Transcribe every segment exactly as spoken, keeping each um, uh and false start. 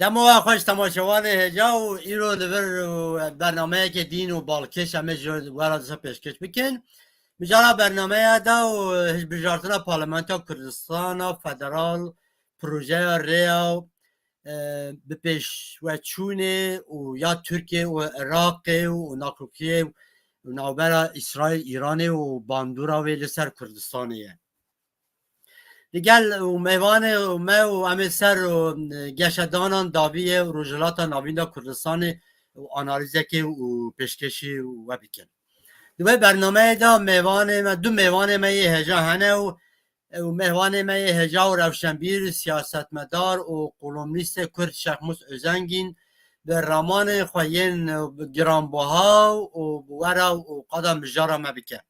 Dema we xweş temaşevanê hêja û îro li vir bernameyeke dîn û balkêş em ê ji we re dîsa pêşkêş bikin. Mijara bernameya de û hilbijartina Parlamentoya Kurdistana Federal projeya rêya, e, bi pêşveçûnê û ya Tirkiye û Iraqê û nakokiyê û navbera Îsraîl, Îranê û bandora wê li ser Kurdistanê ye. Digel û mêvanê û me û em ê ser û, e, geşedanan daviyê û Rojhilata Navîn de Kurdistanê û analîzekê û pêşkêşî we bikin. Di wê bernameyê de mêvanê me, du mêvanê me yê hêja hene û, û mêvanê me yê hêja û rewşenbîr, siyasetmedar û kolumnîstê Kurd Şexmûs Özengîn bi ramanên xwe yên giranbuha û bi we re û qada mijara me bike.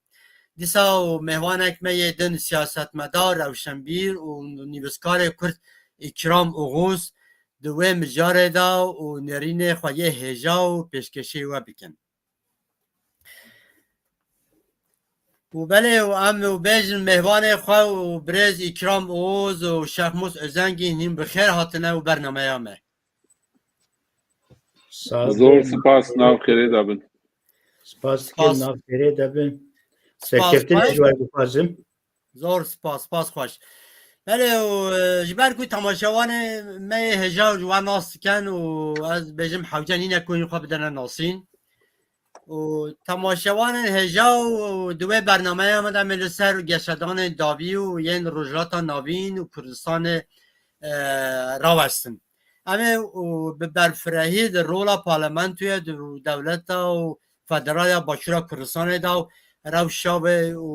Dîsa û mêvanek me yê din siyasetmedar, rewşenbîr û nivîskarê Kurd Îkram Oğuz di wê mijarê de û nêrînê xwe yê hêja û pêşkêşî we bikin. Û belê û em û bêjin mêvanê xwe û birêz Îkram Oğuz û Şexmûs Özengîn hîn bi xêr hatine û bernameya me. Saz Zor be, spas, nav xêrê de bin. Spas dikim, Spas. Nav xêrê de bin. Spas, Serkeftinê spas. Ji we dixwazim. Zor spas, spas xweş. Belê û, e, ji ber ku temaşevanê me yê hêja ji we nas dikin û ez bêjim hewce nîne ku hîn xwe bidene nasîn. Û temaşevanên hêja û di wê bernameya me de em ê li ser geşedanên dawî û yên Rojhilata Navîn û Kurdistanê, e, rawestin. Em ê û bi berfirehî di rola parlamentoyê di dewleta û federal ya Başûra Kurdistanê de û rewşa wê û,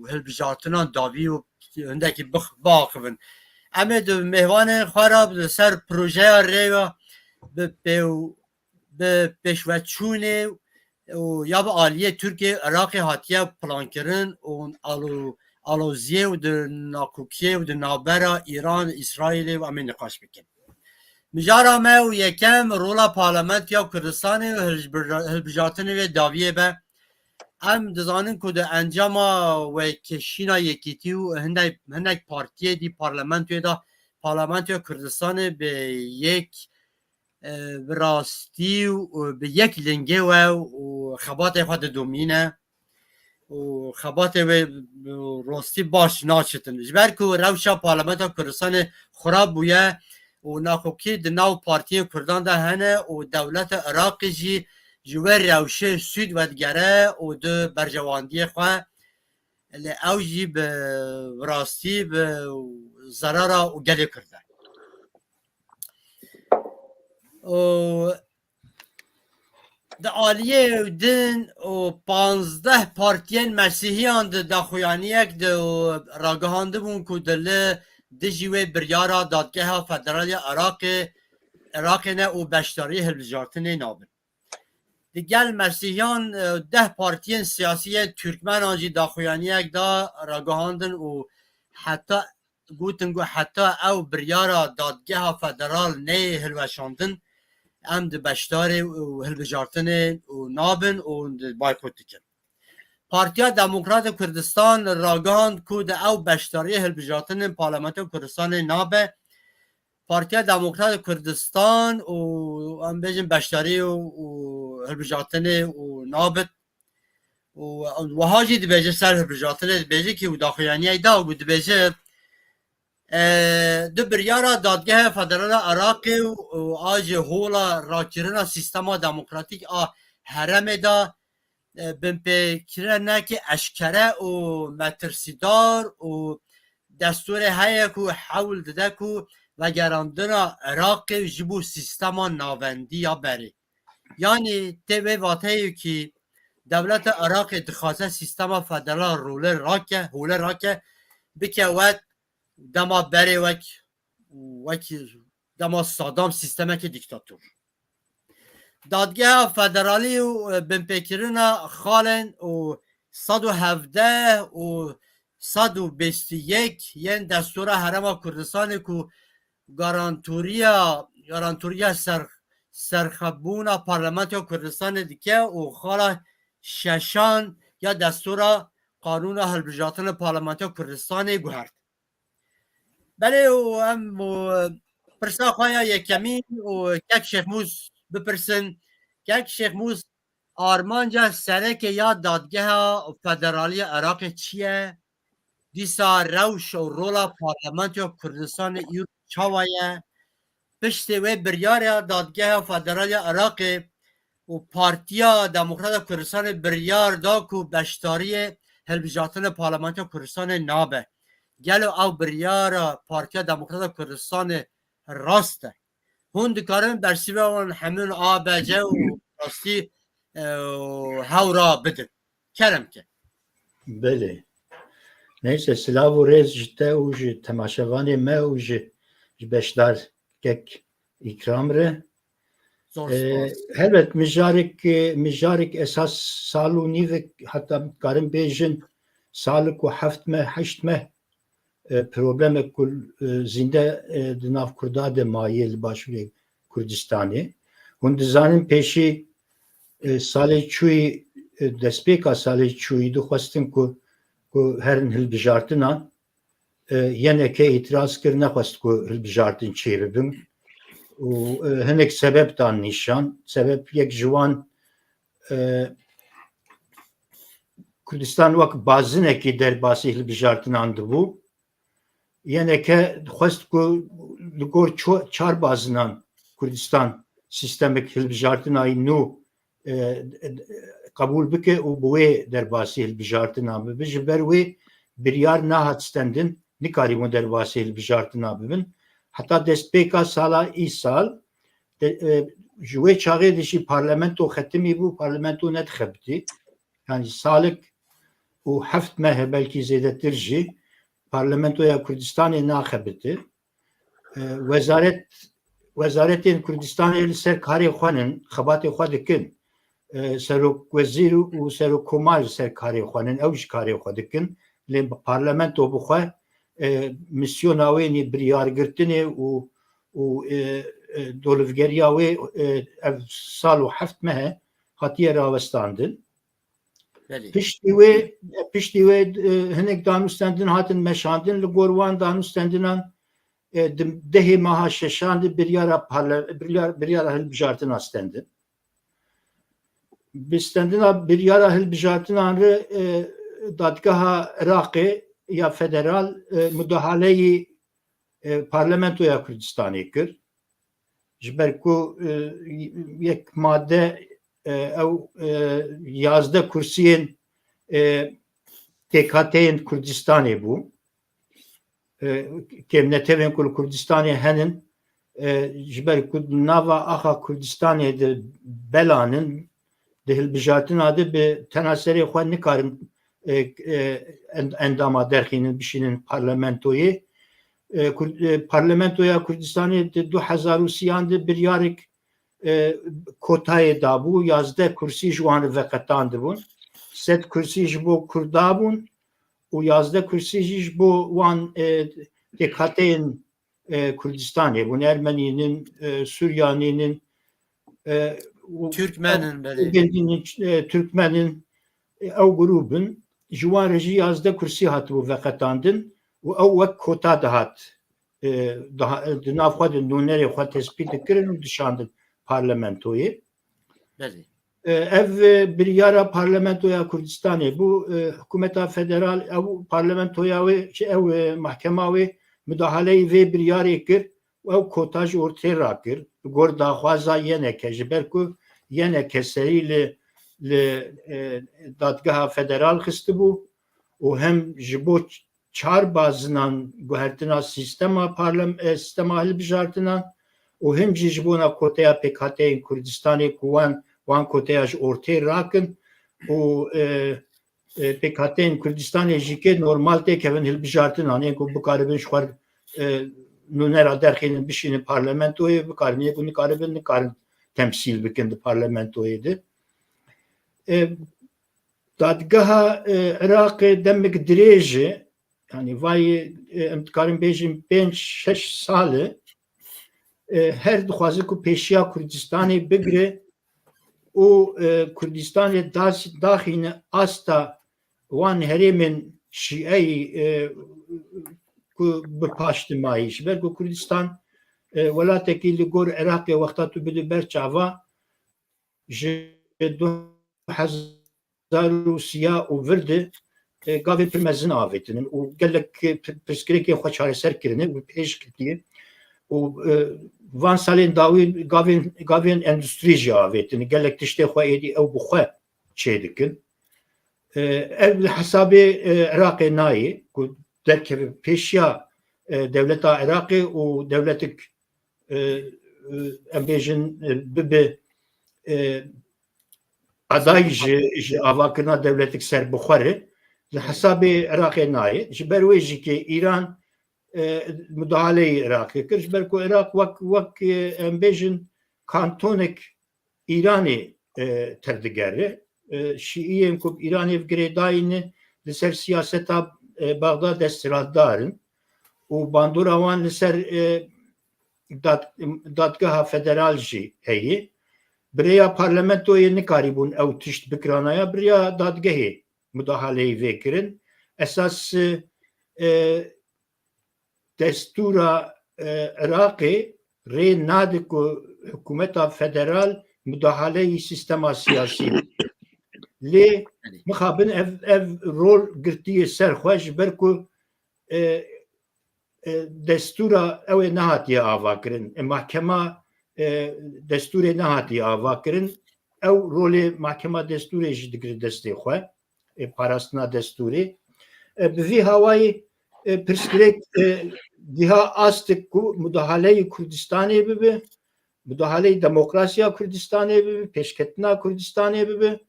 û hilbijartinan dawî û hindekî bix-, biaxivin. Em ê di mêvanên xwe re li ser projeya rêya bi pêw-, bi pêşveçûnê û ya bi aliyê Tirkiye û Iraqê hatiye plankirin û alo-, aloziyê û di nakokiyê û di navbera Îran, Îsraîlê û em ê niqaş bikin. Mijara me û yekem rola Parlamentoya Kurdistanê û hilbija-, hilbijartinê wê dawiyê be. Em dizanin ku di encama wekîşîna Yekîtî û hindek, hinek partiyê dî parlamentoyê de, Parlamentoya Kurdistanê bi yek, e, bi rastî û bi yek lingê we û xebatê xwe didomîne û xebatê wê rastî baş naçitin. Ji ber ku rewşa Parlamentoya Kurdistanê xirab bûye û naxokî di nav partiyên Kurdan de hene û dewleta Iraqê jî ji wê rewşê sûd vedigere û di berjewendiyê xwe, lê ew jî bi rastî bi zerara û gelê Kurd e. Û di aliyê din û panzdeh partiyên mesîhiyan di daxuyaniyek de û ragihandibûn ku di li dijî wê biryara Dadgeha Federal ya Iraqê, Iraqê ne û beşdarî hilbijartinê nabin. Di gel mesîhiyan, e, deh partiyên siyasî yên Tirkmenan jî daxuyaniyek da ragihandin û heta gotin ku heta ew biryara Dadgeha Federal neyê hilweşandin, em di beşdarê û hilbijartinê û nabin û di baykot dikin. Partiya Demokrat û Kurdistan ragihand ku di ew beşdariyê hilbijartinên Parlamentoya Kurdistanê nabe. Partiya Demokrat û Kurdistan û em bêjin beşdarî û, û hilbijartinê û nabit. Û wiha jî dibêje ser hilbijartinê, dibêje kî û daxuyaniyek da û dibêje, e, di biryara Dadgeha Federal a Iraqê û, û a ji hola rakirina sîstema demokratîk a herêmê de, e, binpêkirinekî eşkere û metirsîdar û destûrê heye ku hewl dide ku vegerandina Iraqê ji bo sîstema navendî ya berê. Yanî tê vê vateyê kî dewleta Iraqê dixwaze sîstema federal role rake, hole rake, bike wek dema berê wek, wek dema Saddam sîstemeke dîktator. Dadgeha Federalî û, e, binpêkirina xalên û sed û hevdeh û sed û bîst û yek yên destûra Herêma Kurdistanê ku garantoriya, garantoriya ser, serxwebûna Parlamentoya Kurdistanê dike û xala şeşan ya destûra qanûna hilbijartinê Parlamentoya Kurdistanê guhert. Belê û em û Pirsa xwe ya yekemîn û kek Şêxmûs bipirsin. Kek Şêxmûs, armanca sereke ya dadgeha federalî ya Iraqê çi ye? Dîsa rewş û rola Parlamentoya Kurdistanê îro çawa ye? Piştê wê biryara dadgeha federalî ya Iraqê û Partiya Demokrata Kurdistanê biryar da ku beşdariyê hilbijartina Parlamentoya Kurdistanê nabe. Gelo ew biryara Partiya Demokrata Kurdistanê rast e? Hûn dikarin bersîva wan hemûn A B C û rastî, e, û hewra bidin. Kerem ke. Belê. Neyse, silav û rêz ji te û ji temaşevanê me û ji, ji beşdar kek Îkram re. Zor Ee, spas. Helbet mijarek, e, mijarek esas sal û nîvek, heta karin bêjin salik û heft meh, heşt meh, e, problemek ku, e, zînde, e, di nav Kurda de maye li Başûrê Kurdistanê. Hûn dizanin pêşî, e, salê çûyî, e, destpêka salê çûyî dixwestin ku, ku herin hilbijartinan, e, Y N K îtiraz kir, nexwest ku hilbijartin çêbibin û, e, hinek sebeb dan nîşan. Sebeb yek ji wan, e, Kurdistan wek bazinekî derbasî hilbijartinan dibû. Y N K dixwest ku li gor ço-, çar bazinan Kurdistan sîstemek hilbijartinayî nû, e, e, qebûl bike û bi wê derbasî hilbijartina bibe. Ji ber wê biryar nehat stendin, nikarîbûn derbasî hilbijartina bibin. Heta destpêka sala îsal, de, e, ji wê çaxê de jî parlamento xetimî bû, parlamento nedixebitî. Yani salik û heft meh, belkî zêdetir jî, Parlamentoya Kurdistanê naxebite. E, wezaret, wezaretên Kurdistanê li ser karê xwe nin, xebatê xwe dikin. E, serokwezîr û serokkomar li ser karê xwe nin, ew jî karê xwe dikin. Lê parlamento bi xwe, e, misyona wê nî biryargirtinê û, û, e, e, dolivgeriya wê, e, ev sal û heft meh e hatiye rawestandin. Belê. Piştî wê, piştî wê, e, hinek danûstendin hatin meşandin. Li gor wan danûstendinan, e, di dehê meha şeşan de biryara parle-, biryar-, biryara hilbijartina stendin. Bi stendina biryara hilbijartinan re, e, dadgeha Iraqê ya federal, e, mudahaleyî, e, Parlamentoya Kurdistanê kir. Ji ber ku, e, yek madde, e, ew, e, yazdeh kursiyên, e, pêkhateyên Kurdistanê bû. E, kêmnetevên ku li Kurdistanê henin, e, ji ber ku nava axa Kurdistanê de belanin, di hilbijartina de bi tena serê xwe nikarin, e, e, en-, endama derxînin, bişînin parlamentoyê. E, Kur-, e, Parlamentoya Kurdistanê di du hezar û sîyan de biryarek, e, kotayê dabû, yazdeh kursî ji wan re veqetandibûn. Sed kursî ji bo Kurda bûn û yazdeh kursî jî ji bo wan, e, pêkhateyên, e, Kurdistanê bûn, Ermenînin, e, Suryanînin, e, û Türkmenin, belê. Êdînin, e, Türkmenin, e, ew grûbin, ji wan re jî yazdeh kursî hatibû veqetandin û ew wek kota dihat, e, daha, e, di nav xwe de nûnerê xwe tespît dikirin û dişandin parlamentoyê. Belê. E, ev, e, biryara Parlamentoya Kurdistanê bû. E, hikûmeta federal, ew parlamentoya wê, çi ew, e, mahkema wê mudahaleyî vê biryarê kir û ew kota ji ortê rakir. Li gor daxwaza Y N K, ji ber ku Y N K serî li, li, e, dadgeha federal xistibû û hem ji bo çar bazinan guhertina sîstema parlem-, e, sîstema hilbijartinan û him jî ji bona koteya pêkhateyên Kurdistanê ku wan, wan koteya ji ortê rakin û, e, e, pêkhateyên Kurdistanê jî kê normal têkevin hilbijartinan, yên ku bikaribin ji xwe, e, nûnera derxînin bişînin parlamentoyê, bikaribin, yên ku nikaribin, nikarin temsîl bikin di parlamentoyê de. E, Dadgeha, e, Iraqê demek dirêj e, yani vayê, e, em dikarin bêjin pênc şeş sal e, e, her dixwaze ku pêşiya Kurdistanê bigire û, e, Kurdistanê das-, daxîne asta wan herêmên şîeyî, e, ku bi paştimayî. Ji ber ku Kurdistan e, welatekî li gor Iraqê wexta tu bidî ber çava ji du hezar û sî û vir de, e, gavên pir mezin avêtinin û gelek, e, pi-, pirsgirêkên xwe çareser kirine û pêş ketiye û, e, van salên dawî gavên, gavên endustrî jî avêtinin. Gelek tiştê xwe êdî ew bi xwe çêdikin. E, ev li hesabê, e, Iraqê nayê ku derkeve pêşiya, e, dewleta Iraqê û dewletik, e, e, em bêjin, e, bibe, e, aday ji, ji avakirina dewletik serbixwe re li hesabê Iraqê nayê. Ji ber wê jî ke Îran, e, mudahaleyê Iraqê kir. Ji ber ku Iraq wek, wek, e, em bêjin kantonek Îranê, e, tevdigere. E, Şîiyên ku bi Îranê ve girêdayî ne li ser siyaseta, e, Bexda desthilatdar in û bandora wan li ser, e, dad-, dadgeha federal jî heye. Bi rêya parlamentoyê nikarîbûn ew tişt bikiranaya, bi rêya dadgehê mudahaleyê vê kirin. Esas, e, destûra, e, Iraqê rê nade ku hikûmeta federal mudahaleyî sîstema siyasî bike. Lê mixabin ev, ev rol girtiye ser xwe, ji ber ku, e, e, destûra ew ê nehatiye avakirin. E, mahkema, e, destûrê nehatiye avakirin. Ew rolê mahkema destûrê jî digire destê xwe. E, parastina destûrê. E, bi vî hawayî, e, pirsgirêk, e, giha astik ku mudahaleyê Kurdistanê bibe, mudahaleyê demokrasiya Kurdistanê bibe, pêşketina Kurdistanê bibe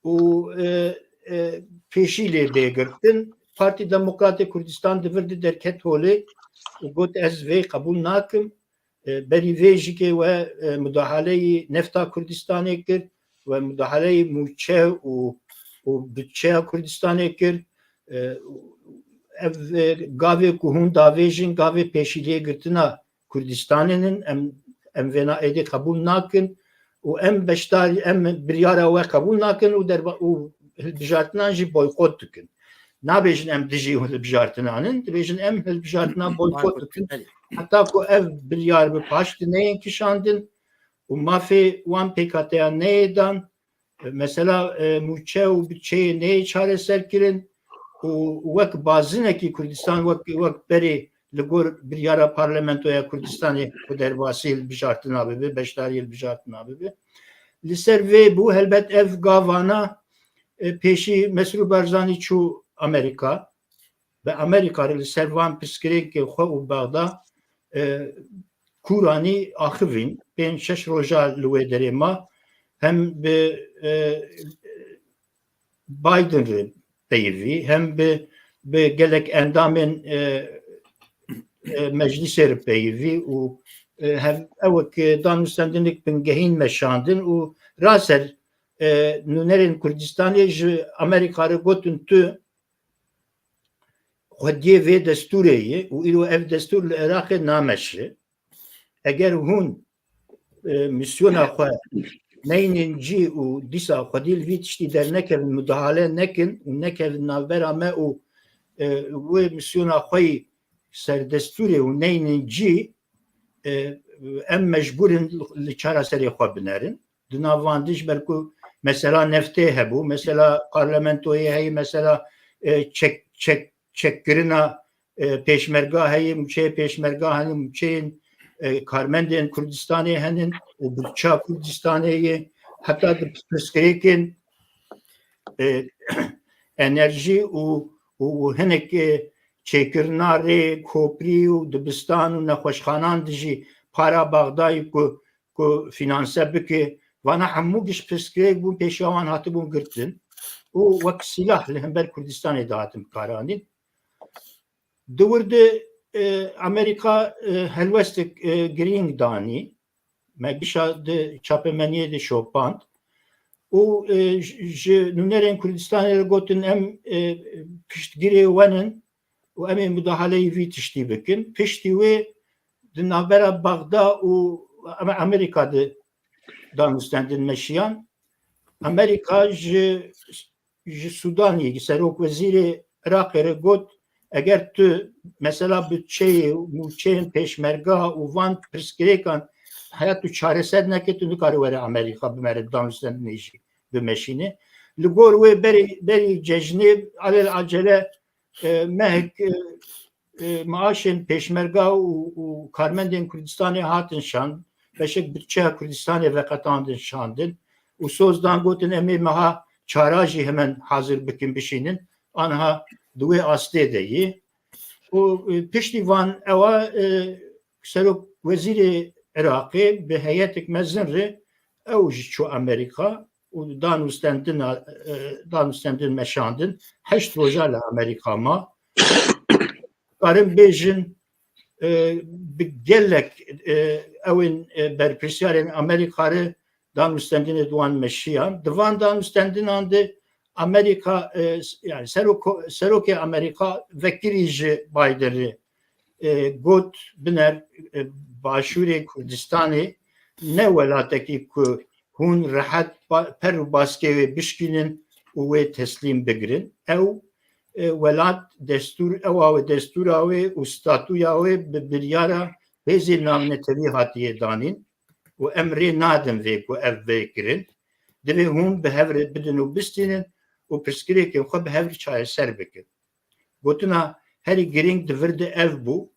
û, e, e, pêşî lê bê girtin. Partî Demokratê Kurdistan di vir de derket holê û got, ez vê qebûl nakim. E, berî vê jî ke we, e, mudahaleyî nefta Kurdistanê kir, we mudahaleyî mûçe û, û budçeya Kurdistanê kir. E, ev, e, gavê ku hûn davêjin, gavê pêşîlê girtina Kurdistanê nin, em, em vêna êdî qebûl nakin û em beşdarî, em biryara we qebûl nakin û derba-, û hilbijartinan jî boykot dikin. Nabêjin em dijî hilbijartinan in, dibêjin em hilbijartina boykot dikin. Heta ku ev biryar bi paş de neyên kişandin û mafê wan pêkateya neyê dan, e, mesela, e, mûçe û budçeyê neyê çareser kirin û wek bazinekî Kurdistan, wek, wek berê li gor biryara Parlamentoya Kurdistanê ku derbasî hilbijartina bibe, beşdarî hilbijartina bibe. Li ser vê bû, helbet ev gavana, e, pêşî Mesrûr Barzanî çû Amerîka. Bi Amerîka re li ser van pirsgirêkê xwe û Bexda, e, kûranî axivîn. Pênc şeş roja li wê derê ma, hem bi, e, Biden re peyivî, hem bi, bi gelek endamên, e, e, meclîsê re peyivî û, e, hem ew wek, e, danûstendinek bingehîn meşandin û raser, e, nûnerên Kurdistanê ji Amerîka re gotin, tu xwediyê vê destûrê yî û îro ev destûr li Iraqê nameşe. Eger hûn, e, misyona xwe neynin cî û dîsa xwedî li vî tiştî dernekevin, mudahale nekin û nekevin navbera me û, e, wê misyona xwe yî ser destûrê û neynin cî, e, em mecbûr in li çara serê xwe binerin. Di nav van de ji ber ku mesela neftê hebû, mesela parlamentoyê heye, mesela, e, çek-, çek-, çekkirina, e, pêşmerga heye, mûçeyê pêşmerga hene, mûçeyên, e, karmendên Kurdistanê henin û budça Kurdistanê ye. Heta di pirsgirêkên, e, enerjî û, û, û hinek, e, çêkirina rê, koprî û dibistan û nexweşxanan de jî para Bexdayê ku ku finanse bike. Vana hemû giş pirsgirêk bûn, pêşiya wan hatibûn girtin û wek sîlah li hember Kurdistanê dihatin bikaranîn. Di wir de, e, Amerîka, e, helwestek, e, girîng danî. Me gişa di çapemeniyê de şopand û, e, ji, ji nûnerên Kurdistanê re gotin, em, e, piştgirê we nin û em ê mudahaleyî vî tiştî bikin. Piştî wê di navbera Bexda û Amerîka de danûstendin meşiyan. Amerîka ji, ji Sûdanê, serok wezîrê Iraqê re got, Eger tu mesela bütçeyê û mûçeyên pêşmerga û van pirsgirêkan heya tu çareser neke, tu nikarî were Amerîka bimere danûstendinê jî bimeşîne. Li gor wê berî, berî cejnê alel acele, e, mehek, e, e, maaşên pêşmerga û, û karmendên Kurdistanê hatin şand, beşek bütçeya Kurdistanê veqetandin şandin û soz dan gotin em ê meha çara jî hemen hazir bikin bişînin, anha di wê astê de yî. Û, e, piştî van ewa, e, serok wezîrê Iraqê bi heyetek mezin re ew jî çû Amerîka û danûstendina, e, danûstendin meşandin. Heşt roja li Amerîka ma. Karin bêjin, e, bi gelek, e, ewên, e, berpirsiyarên Amerîka re danûstendinê di wan meşiyan. Di van danûstendinan de Amerîka, e, s-, yani serok-, serokê Amerîka vekirî ji Biden re, e, got, biner, e, Başûrê Kurdistanê ne welatekî ku hûn rehet ba-, per û baskê wê bişkînin û wê teslîm bigirin. Ew, e, welat destûr, ewa wê destûra wê û statûya wê bi biryara hêzên navnetewî hatiye danîn û em rê nadin vê ku ev bê kirin. Divê hûn bi hev re bidin û bistînin û pirsgirêkên xwe bi hev re çareser bikin. Gotina herî girîng di vir de ev bû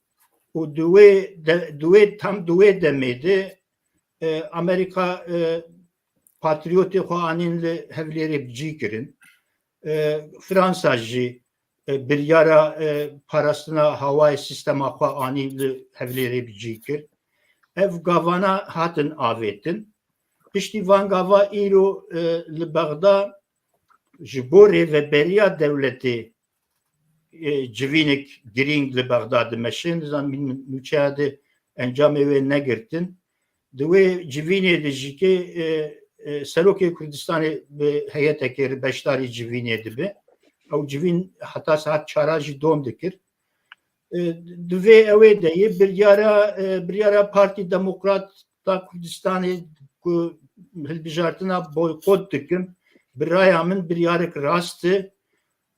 û di wê de, di wê, tam di wê demê de, e, Amerîka, e, patriyotê xwe anîn li Hevlêrê bi cî kirin. E, Fransa jî, e, biryara, e, parastina hawayê sîstema xwe anî li Hevlêrê bi cî kir. Ev gavana hatin avêtin. Piştî van gava îro, e, li Bexda ji bo rêveberiya dewletê, e, civînek girîng li Bexda dimeşe. Nizanim nûçeya de encamê wê negirtin. Di wê civînê de jî ke, e, e, Serokê Kurdistanê bi heyetekê re beşdarî civînê dibe. Ew civîn heta saet çara jî dom dikir. E, di vê ewê de yê biryara, e, biryara Partî Demokrat da Kurdistanê ku hilbijartina boykot dikim, bi raya min biryarek rast e.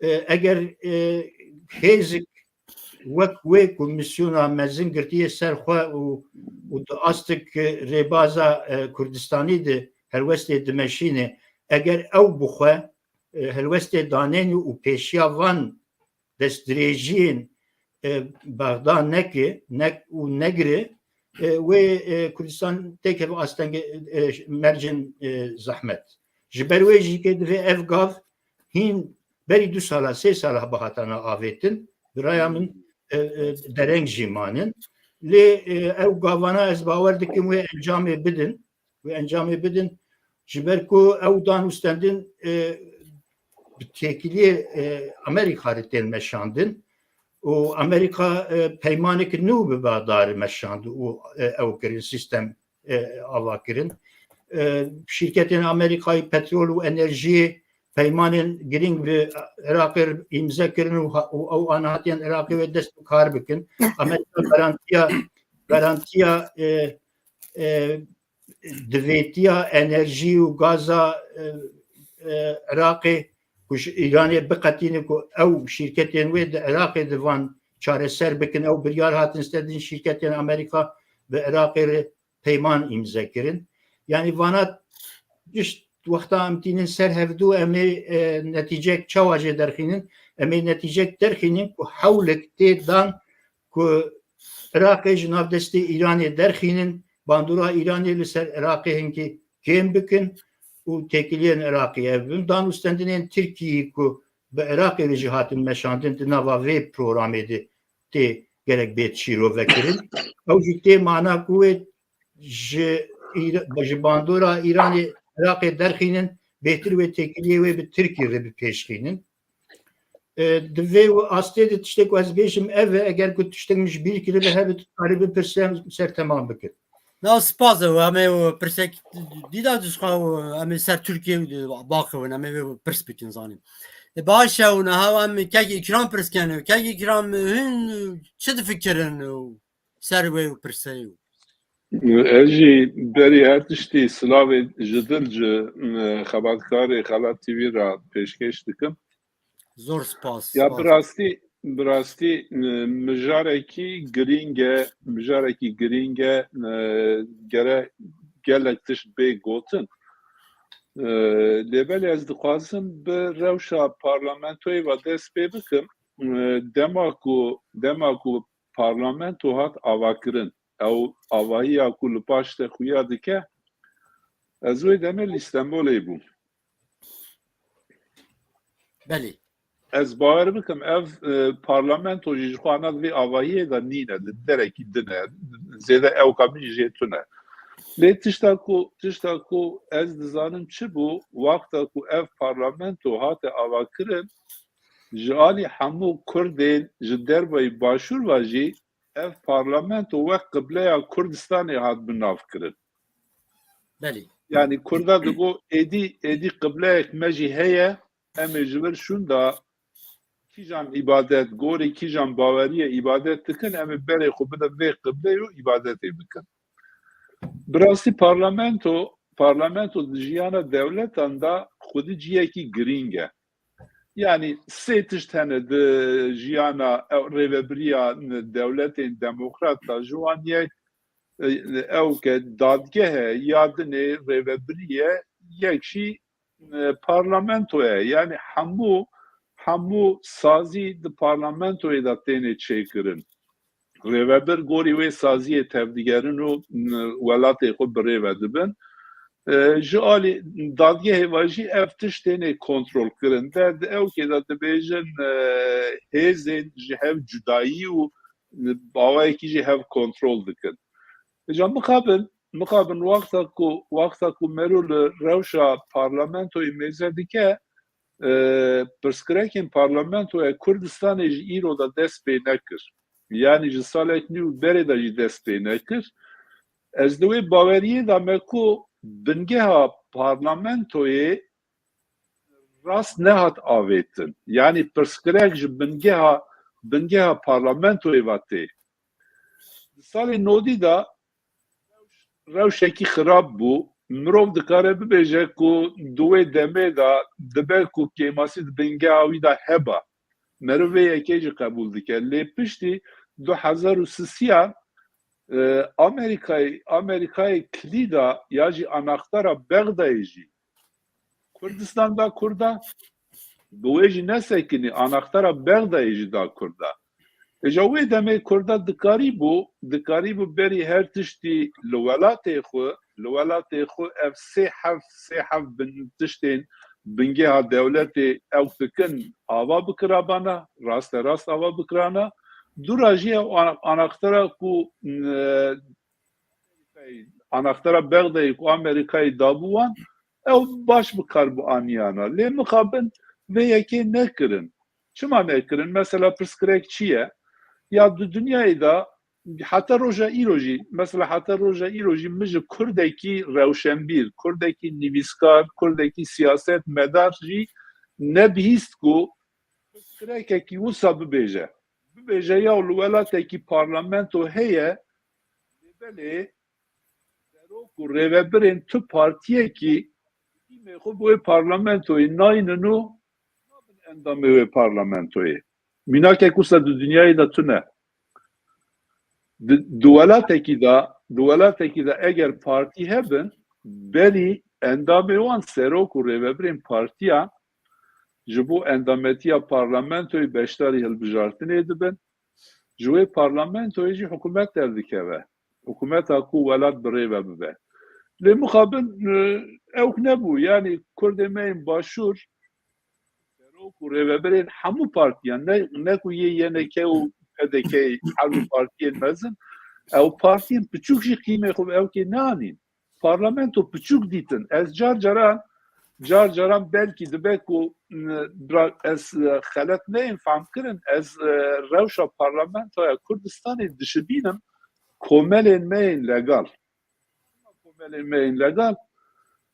E, eger, e, hêzik wek wê ku misyona mezin girtiye ser xwe û, û di astik rêbaza, e, Kurdistanî de helwestê dimeşîne, eger ew bi xwe, e, helwestê danêne û pêşiya van destdirêjiyên, e, Bexda neke, nek û negire, e, wê, e, Kurdistan têkeve astengê, e, mercên, e, zehmet. Ji ber wê jî ke divê ev gav hîn berî du sala, sê sala bihatana avêtin, bi raya min, e, e, dereng jî manin. Lê, e, ew gavana ez bawer dikim wê encamê bidin, wê encamê bidin. Ji ber ku ew danûstendin, e, bi têkiliyê, e, Amerîka re tên meşandin û Amerîka, e, peymanek nû bi Bexda re meşand û, e, ew kirin, sîstem, e, ava kirin. E, şîrketên Amerîkayî petrol û enerjiyê peymanên girîng bi Iraqê re îmze kirin û ha-, û ew an hatiyen Iraqê wê dest bi kar bikin. Amerîka garantiya, garantiya, e, e, divêtiya enerjî û gaza, e, e, Iraqê ku ji Îranê biqetîne ku ew şîrketên wê di Iraqê di van çareser bikin, ew biryar hatin stedin şîrketên Amerîka bi Iraqê re peyman îmze kirin. Yanî vana gişt wexta em tînin ser hevdû, em ê, e, netîcek çawa jê derxînin? Em ê netîcek derxînin ku hewlek tê dan ku Iraqê ji nav destê Îranê derxînin, bandora Îranê li ser Iraqê hinkî kêm bikin û têkiliyên Iraqê ev bin. Dan û stendinên Tirkiyeyê ku bi Iraqê re jî hatin meşandin di nava vê programê de tê gerek bêt şîrove kirin. Ew jî tê mana ku wê ji Îra-, ji bandora Îranê Iraqê derxînin, bêhtir wê têkiliyê wê bi Tirkiyê re bipêşxînin. E, di vê astê de tiştek ku ez bêjim ev e, eger ku tiştek min ji bîr kiribe hebe tu karî bipirse em ser temam bikin. Na spas e, em ê pirsek dîda dişxa em ê ser Tirkiye baqewin, em ê pirs bikin zanîn. E, baş e, û niha em kek Îkram pirs ken, kek Îkram hin çi difikirin û ser wê û pirseyê û. Ez jî berî her tiştî silavê ji dil ji, e, xebatkarê Xelat T V re pêşkêş dikim. Zor spas. Ya spas. Bi rastî Bi rastî, e, mijarekî girîng e, mijarekî girîng e, e, gere gelek tişt bê gotin. E, lê belê ez dixwazim bi rewşa parlamentoyê ve dest pê bikim. E, dema ku, dema ku parlamento hat avakirin, ew avahiya ku li paş te xuya dike, ez wê demê li Stenbolê bûm. Belê. Ez bawer bikim, ev, e, parlamento jî ji xwe ana vê avahiyê de nîne, li derekî din e, zêde ewka min jê tune. Lê tişta ku, tişta ku ez dizanim çi bû, wexta ku ev parlamento hate avakirin, ji alî hemû Kurdên ji derveyî Başûr ve jî ev parlamento wek qibleya Kurdistanê hat binavkirin. Belê. Yani Kurda digo êdî, êdî qibleyek me jî heye, em ê ji vir şûnda kîjan îbadet, gorî kîjan baweriyê îbadet dikin, em ê berê xwe bidin vê qibleyê û îbadetê bikin. Bi rastî parlamento, parlamento di jiyana dewletan de xwedî ciyekî girîng e. Yani sê tişt hene di jiyana ew rêvebiriya dewletên demokrat de, ji wan yek, e, ew ke dadgeh e, ya dinê rêvebirî ye, yek jî, e, parlamento ye. Yani hemû, hemû sazî di parlamentoyê de têne çêkirin. Rêvebir gorî wê saziyê tevdigerin û, e, welatê xwe bi rê ve dibin. E, ji alî dadgehê ve jî ev tişt têne kontrol kirin. De, di ewkê de dibêjin, e, hêzên ji hev cudayî û bi awayekî jî hev kontrol dikin. Îca mixabin, mixabin wexta ku, wexta ku mero li rewşa parlamentoyê mêze dike, e, pirsgirêkên parlamentoya Kurdistanê ji îro de dest pê nekir. Yani ji salek nî û berê de jî dest pê nekir. Ez di wê baweriyê de me ku bingeha parlamentoyê rast nehat avêtin. Yani pirsgirêk ji bingeha, bingeha parlamentoyê ve tê. Di salê nodî de rewşekî xirab bû. Mirov dikare bibêje ku di wê demê de dibe ku kêmasî di bingeha wî de heba. Meriv vê yekê jî qebûl dike. Lê piştî du hezar û sisiyan, e, Amerîkayê, Amerîkayê kilîda ya jî anaxtara Bexdayê jî Kurdistan da Kurda, bi wê jî nesekinî, anaxtara Bexdayê jî da Kurda. Îca wê demê Kurda dikarîbû, dikarîbû berî her tiştî li welatê xwe, li welatê xwe ev sê heft, sê heft bin tiştên bingeha dewletê ew dikin ava bikirabana, raste rast ava bikirana. Dûra jî ew ana-, anaxtara ku, e, anaxtara Bexdayê ku Amerîkayê dabû wan, ew baş bi kar bi aniyana. Lê mixabin vê yekê nekirin. Çima nekirin? Mesela pirsgirêk çi ye? Ya di dinyayê de heta roja îro jî, mesela heta roja îro jî min ji Kurdekî rewşenbîr, Kurdekî nivîskar, Kurdekî siyasetmedar jî nebihîst ku pirsgirêkekî wisa bibêje. Bibêje ya li welatekî parlamento heye, lê belê serok û rêvebirên tu partiyekî tîmê xwe bi wê parlamentoyê naynin û nabin endamê wê parlamentoyê. Mînakek wisa di dinyayê de tune. Di, di welatekî de, di welatekî de eger partî hebin, berî endamê wan serok û rêvebirên partiyan ji bo endametiya parlamentoyê beşdarî hilbijartinê dibin. Ji wê parlamentoyê jî hikûmet derdikeve. Hikûmeta ku welat bi rê ve bibe. Lê mixabin, e, ewk nebû. Yanî Kurdê me yên Başûr, serok û rêvebirên hemû partiyan, ne, ne ku yê Y N K û P D K, her du partiyên mezin, ew partiyên piçûk jî qîmê xwe bi ewkê neanîn. Parlamento piçûk dîtin. Ez car caran, car caran belkî dibe ku, m, bira-, ez, e, xelet neyên fehmkirin, ez, e, rewşa parlamentoya Kurdistanê dişibînim komelên me yên legal. Komelên me yên legal,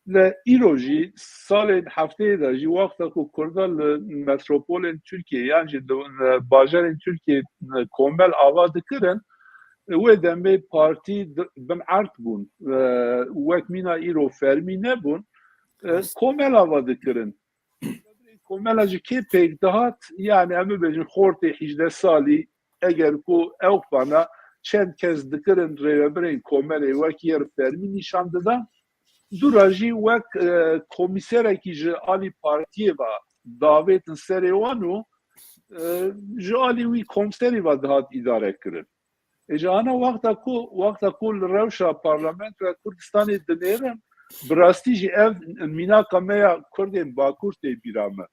li îro jî salên hefteyê de jî wexta ku Kurda li metropolên Tirkiyê yan jî li, li bajarên Tirkiyê komel ava dikirin, wê demê partî di-, bin erd bûn. E, wek mîna îro fermî nebûn. E, komel ava dikirin. Komela ji kê pêk dihat? Yani em bibêjin xortê hejdeh salî, eger ku ew pana çend kes dikirin rêvebirên komelê wek yer fermî nîşan didan, dûra jî wek, e, komîserekî ji alî partiyê ve davêtin serê wan û, e, ji alî wî komserî ve dihat îdare kirin. Ê ji ana wexta ku, wexta ku li rewşa parlamentoya Kurdistanê dinêrin, bi rastî jî ev mînaka me ya Kurdên Bakur tê bîra min.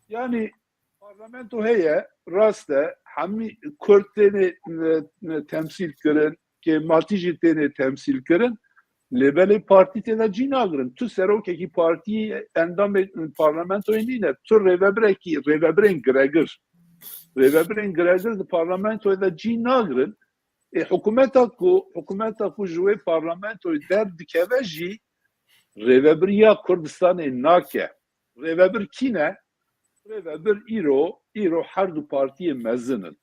Yani parlamento heye, rast e, hemî Kurd têne, e, e, temsîl kirin, kêmatî jî têne temsîl kirin, lê belê partî tê de cî nagirin. Tu serokekî partî endamê parlamentoyê nîne, tu rêvebirekî, rêvebirên giregir. Rêvebirên giregir di parlamentoyê de cî nagirin. Ê, hikûmeta ku, hikûmeta ku ji wê parlamentoyê derdikeve jî rêvebiriya Kurdistanê nake. Rêvebir kî ne? Rêvebir îro, îro her du partiyê mezin in.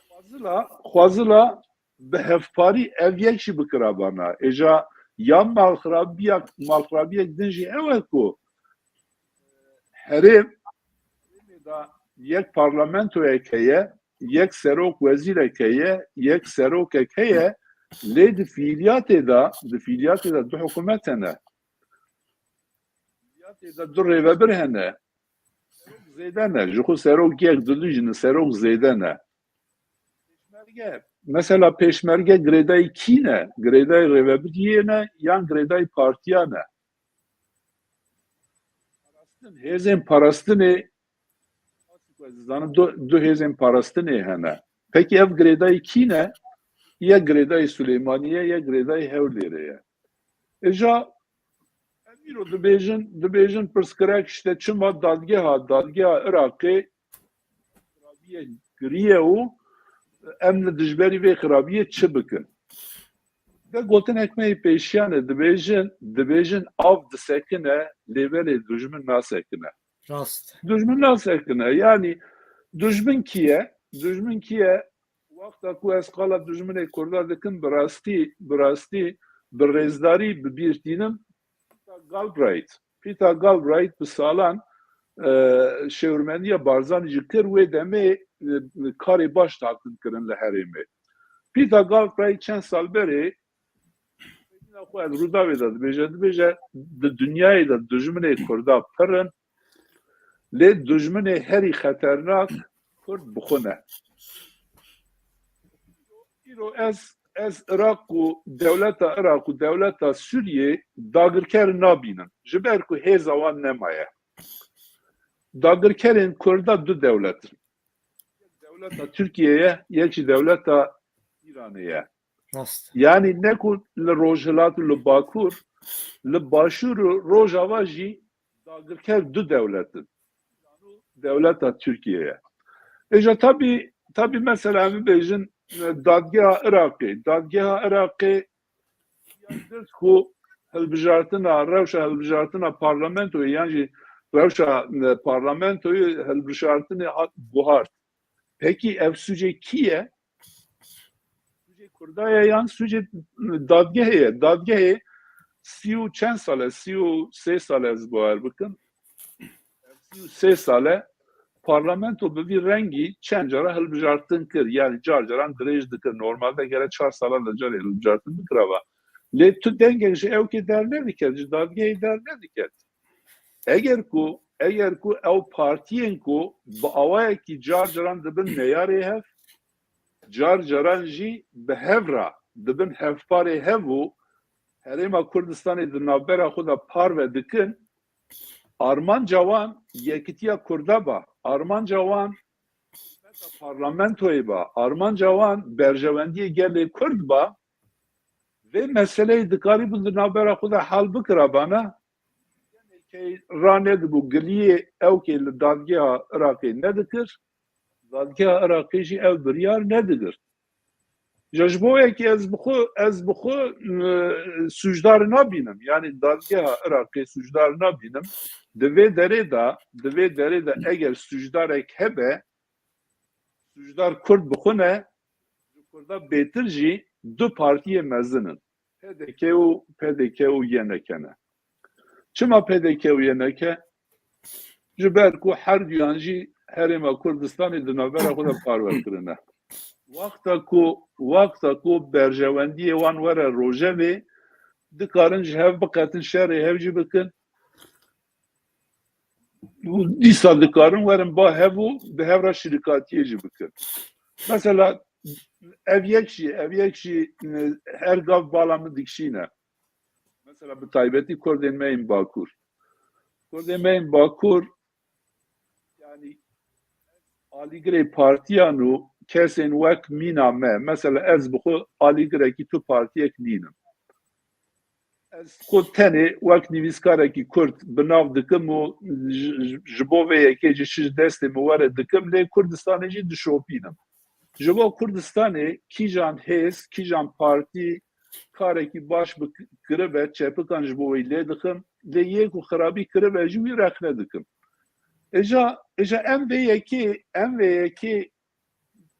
Xwazila, xwazila bi hevparî ev yek jî bikira bana. Êja ya malxirabiya, malxirabiyek din jî ew e ku herêm, herêmê de yek parlamentoyek heye, yek serok wezîrek heye, yek serokek heye, lê di fiiliyatê de, di fiiliyatê de du hikûmet hene. Fiiliyatê de du rêvebir hene. Serok zêde ne. Ji xwe serok yek didijînin, serok zêde ne. Pêşmerge. Mesela pêşmerge girêdayî kî ne? Girêdayî rêvebiriyê ne yan girêdayî partiya ne? Parastin, hêzên parastinê, ez dizanim du, du hêzên parastinê hene. Pekî ev girêdayî kî ne? Ya girêdayî Silêmaniyê ye, ya girêdayî Hewlêrê ye. Êja em îro dibêjin, dibêjin pirsgirêk işte çima dadgeha, dadgeha Iraqê xirabiyê kiriye û em li dijberî vê xirabiyê çi bikin? De gotinek me yê pêşiyane dibêjin, dibêjin av disekine, lê belê dijmin nasekine. Rast. Dijmin nasekine. Yani dijmin kî ye? Dijmin kî ye? Wexta ku ez qala dijminê Kurda dikim, bi rastî, bi rastî, bi rêzdarî bi bîr tînim Peter Galbraith. Peter Galbraith bi salan, e, şêwirmendiya Barzanî jî kir, wê demê, e, karê baş hatin kirin li herêmê. Peter Galbraith çend sal berê, xwe ez Rûdawê de dibêje, dibêje, di dinyayê de dijminê Kurda pir in, lê dijminê herî xeternak Kurd bi xwe ne. Îro ez, ez Iraq û dewleta Iraq û dewleta Sûriyê dagirker nabînim. Ji ber ku hêza wan nemaye. Dagirkerên Kurda du dewlet in. Yek dewleta Tirkiyeyê ye, yek jî dewleta Îranê ye. Rast. Yani ne ku li Rojhilat û li Bakur, li Başûr û Rojava jî dagirker du dewlet in. Dewleta Tirkiyeyê. Êja tabî, tabî mesela em bibêjin, e, dadgeha Iraqê. Dadgeha Iraqê ya girt ku hilbijartina, rewşa hilbijartina parlamentoyê yan jî rewşa, e, parlamentoyê hilbijartinê hat guhart. Pekî ev sûcê kî ye? Sûcê Kurda ye yan sûcê dadgehê ye? Dadgehê sî û çend sal e, sî û sê sal e ez bawer bikim. Ev sî û sê sal e parlamento bi vî rengî çend cara hilbijartin kir. Yani car caran dirêj dikir. Normalde gere çar salan de carê hilbijartin bikirava. Lê tu dengek ji ewkê dernediket, ji dadgehê dernediket. Eger ku, eger ku ew partiyên ku bi awayekî car caran dibin neyarê hev, car caran jî bi hev re dibin hevparê hev û Herêma Kurdistanê di navbera xwe de parve dikin, armanca wan yekitiya Kurda ba, armanca wan parlamentoyê ba, armanca wan berjewendiyê gelê Kurd ba, vê meseleyê dikarîbûn di navbera xwe de hel bikirabana, ranedibû giliyê ewkê li dadgeha Iraqê nedikir, dadgeha Iraqê jî ev biryar nedigirt. Ja ji bo yekê ez bi xwe, ez bi xwe, e, sûcdar nabînim. Yani dadgeha Iraqê sûcdar nabînim. Di vê derê de, di vê derê de eger sûcdarek hebe, sûcdar Kurd bi xwe ne, ji Kurda bêtir jî du partiyê mezin in. P D K û, P D K û Y N K ne. Çima P D K û Y N K? Ji ber ku her duyan jî Herêma Kurdistanê di navbera xwe de parve kirine. Wexta ku, wexta ku berjewendiyê wan were rojevê, dikarin ji hev biqetin, şerê hev jî bikin. Û dîsa dikarin werin ba hev û bi hev re şirikatiyê jî bikin. Mesela ev yek jî, ev yek jî, e, her gav bala min dikişîne. Mesela bi taybetî Kurdên me yên Bakur. Kurdên me yên Bakur, yani alîgirê partiyan û kesên wek mîna me, mesela ez bi xwe alîgirekî tu partiyek nînim. Ez xwe tenê wek nivîskarekî Kurd bi nav dikim û ji, ji, ji bo vê yekê jî çi ji destê min were dikim, lê Kurdistanê jî dişopînim. Ji bo Kurdistanê kîjan hêz, kîjan partî karekî baş bi kiribe, çepikan ji bo wê lê dixim, lê yê ku xirabî kiribe jî wî rexne dikim. Îja, îja em vê yekê, em vê yekê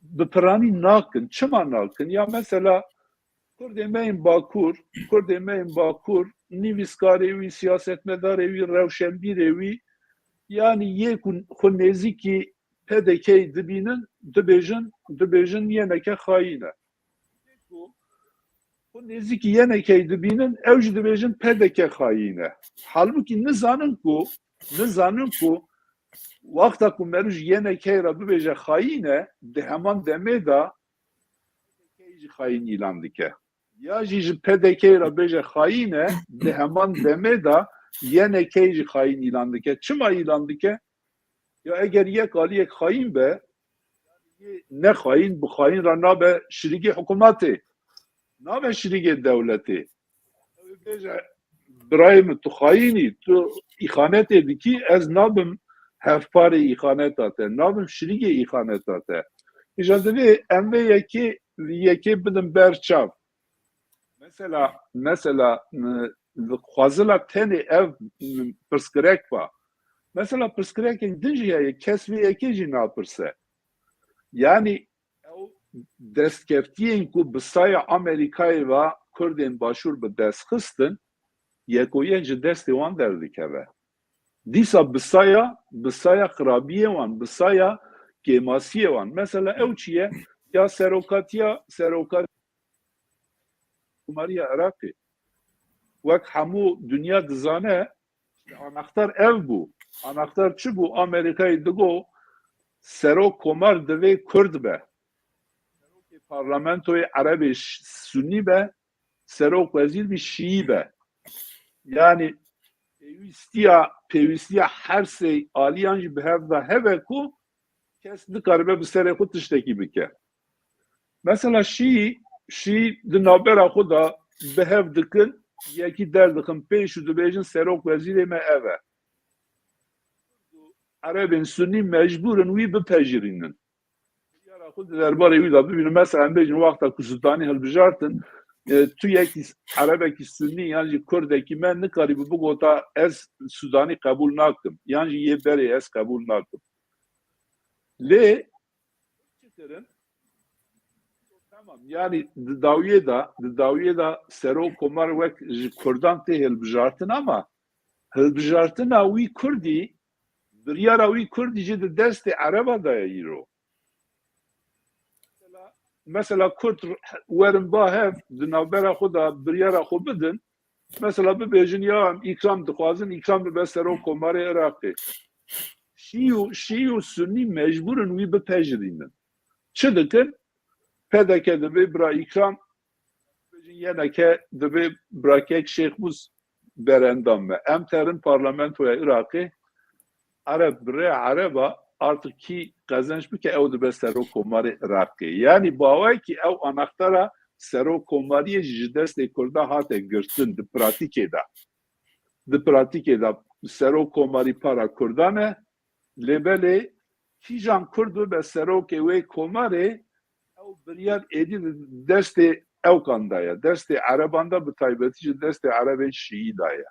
bi piranî nakin. Çima nakin? Ya mesela Kurdê me yên Bakur, Kurdê me yên Bakur, nivîskarê wî, siyasetmedarê wî, rewşenbîrê wî, yanî yê ku xwe nêzîkî P D K'yê dibînin, dibêjin, dibêjin Y N K xayîn e. Xwe nêzîkî Y N K'yê dibînin, ew jî dibêjin P D K xayîn e. Halbûkî nizanin ku, nizanin ku wexta ku meriv ji Y N K'yê re bibêje xayîn e, di heman demê de P D K'yê jî xayîn îlan dike. Ya jî ji P D K'yê re bêje xayîn e, di heman demê de Y N K'yê jî xayîn îlan dike. Çima îlan dike? Ya eger yek aliyek xayîn be, ne xayîn, bi xayîn re nabe şirîkê hikûmetê, nabe şirîkê dewletê. Ew ê bêje, birayê min, tu xayîn î, tu îxanetê dikî, ez nabim hevparê îxaneta te, nabim şirîkê îxaneta te. Îja divê em vê yekê, yekê bidin ber çav. Mesela, mesela, m, xwazila tenê ev, m, pirsgirêk ba. Mesela pirsgirêkên din jî heye, kes vê yekê jî napirse. Yanî ew destkeftiyên ku bi saya Amerîkayê ve Kurdên Başûr bi dest xistin, yeko yek ji destê wan derdikeve. Dîsa bi saya, bi saya xirabiyê wan, bi saya kêmasiyê wan. Mesela ew çi ye? Ya serokatiya, serokat-, Komariya Iraqê. Wek hemû dinya dizane, işte anahtar ev bû. Anahtar çi bû? Amerîkayê digo serok komar divê Kurd be. Serokê parlamentoyê Erebê ş-, Sunnî be, serok wezîr bî Şîî be. Yani pêwîstiya, pêwîstiya her sê aliyan jî bi hev de hebe ku kes nikaribe bi serê xwe tiştekî bike. Mesela Şîî, Şîî di navbera xwe de bi hev dikin, yekî derdixin pêş û dibêjin serok wezîrê me ev e. Erebên Sunnî mecbûr in wî bipejirînin. Biryara xwe di derbarê wî de bibînin. Mesela em bêjin wexta ku Sudanî hilbijartin, e, tu yekî Erebekî Sunnî yan jî Kurdekî me nikarîbû bigota ez Sudanî qebûl nakim. Yan jî yê berê ez qebûl nakim. Lê çi kirin? Tamam, yani di dawiyê de, di dawiyê de serok komar wek ji Kurdan tê hilbijartin ama hilbijartina wî Kurdî, biryara wî Kurdî jî di destê Ereba de ye îro. Mesela, mesela Kurd werin ba hev, di navbera xwe de biryara xwe bidin. Mesela bibêjin ya em Îkram dixwazin, Îkram bibe serok komarê Iraqê. Şî û, Şî û Sunnî mecbûr in wî bipejirînin. Çi dikin? P D K dibê bira Îkram, bêjin Y N K dibê bira kek Şêxmûs berendam me. Em terin parlamentoya Iraqê, Ereb bi rê Ereba artık kî qezenç bike ew dibe serok komarê Iraqê. Yani bawekî ew anaxtara serok komariyê jî ji destê Kurda hate girtin di pratîkê de. Di pratîkê de serok komarî para Kurdan e, lê belê kîjan Kurd bibe serokê wê komarê, ew biryar êdî di destê ewkan de ye, destê Ereban de, bi taybetî jî destê Erebên Şîî de ye.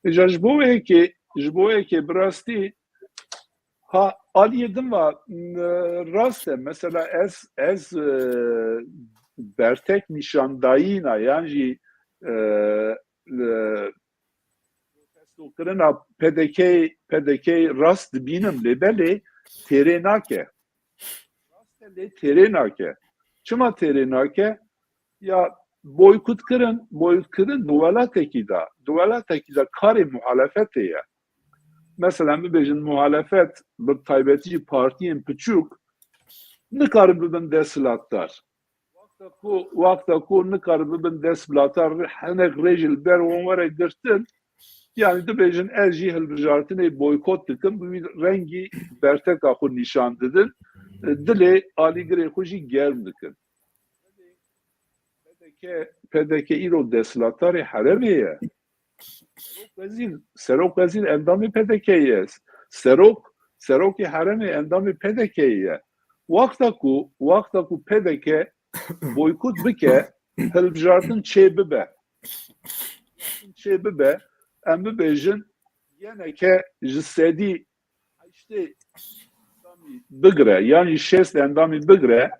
Îca ji bo wê yekê, ji bo wê yekê bi rastî, ha, aliyê din ve, m, rast e. Mesela ez, ez, e, bertek nîşandayîna yan jî, e, li Kirina P D K, P D K rast dibînim, lê belê têrê nake. Rast e, lê têrê nake. Çima têrê nake? Ya boykot kirin, boykot kirin di welatekî de, di welatekî de karê muhalefetê ye. Mesela bibêjin muhalefet, bi taybetî jî partiyên piçûk nikarin bibin desthilatdar. Wexta ku, wexta ku nikarin bibin desthilatdar, hinek rê jî li ber wan were girtin, yani dibêjin ez jî hilbijartinê boykot dikim, bi wî rengî berteka xwe nîşan didin, dilê alîgirê xwe jî germ dikin. P D K, P D K îro desthilatdarê herêmê ye. Serok Wezîr, Serok Wezîr endamê P D K ye. Serok, Serokê herêmê endamê P D K ye. Wexta ku, wexta ku P D K boykot bike, hilbijartin çê bibe. Çê bibe, em bibêjin, yeneke ji sedî heştê endamî bigire, yan jî şêst endamî bigire,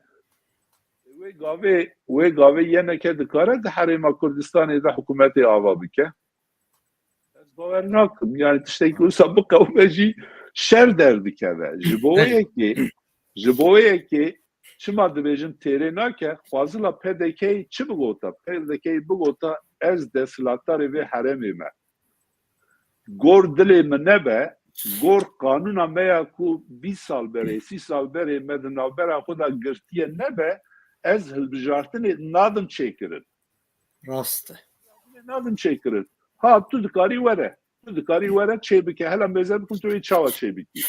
wê gavê, wê gavê yeneke dikare di Herêma Kurdistanê de hikûmetê ava bike? Ez bawer nakim. Yani tiştekî wisa biqewime jî şer derdikeve. Ji bo wê yekê, ji bo wê yekê çima dibêjin têrê nake, xwazila P D K çi bigota? P D K bigota ez desthilatdarê vê herêmê me. Gor dilê min nebe, gor qanûna me ya ku bîst sal berê, sî sal berê me di navbera xwe de girtiye nebe, ez hilbijartinê nadim çêkirin. Rast e. Nadim çêkirin. Ha, tu dikarî were. Tu dikarî were çê bike. Hela mêze bikim, tu yê çawa çê bikî?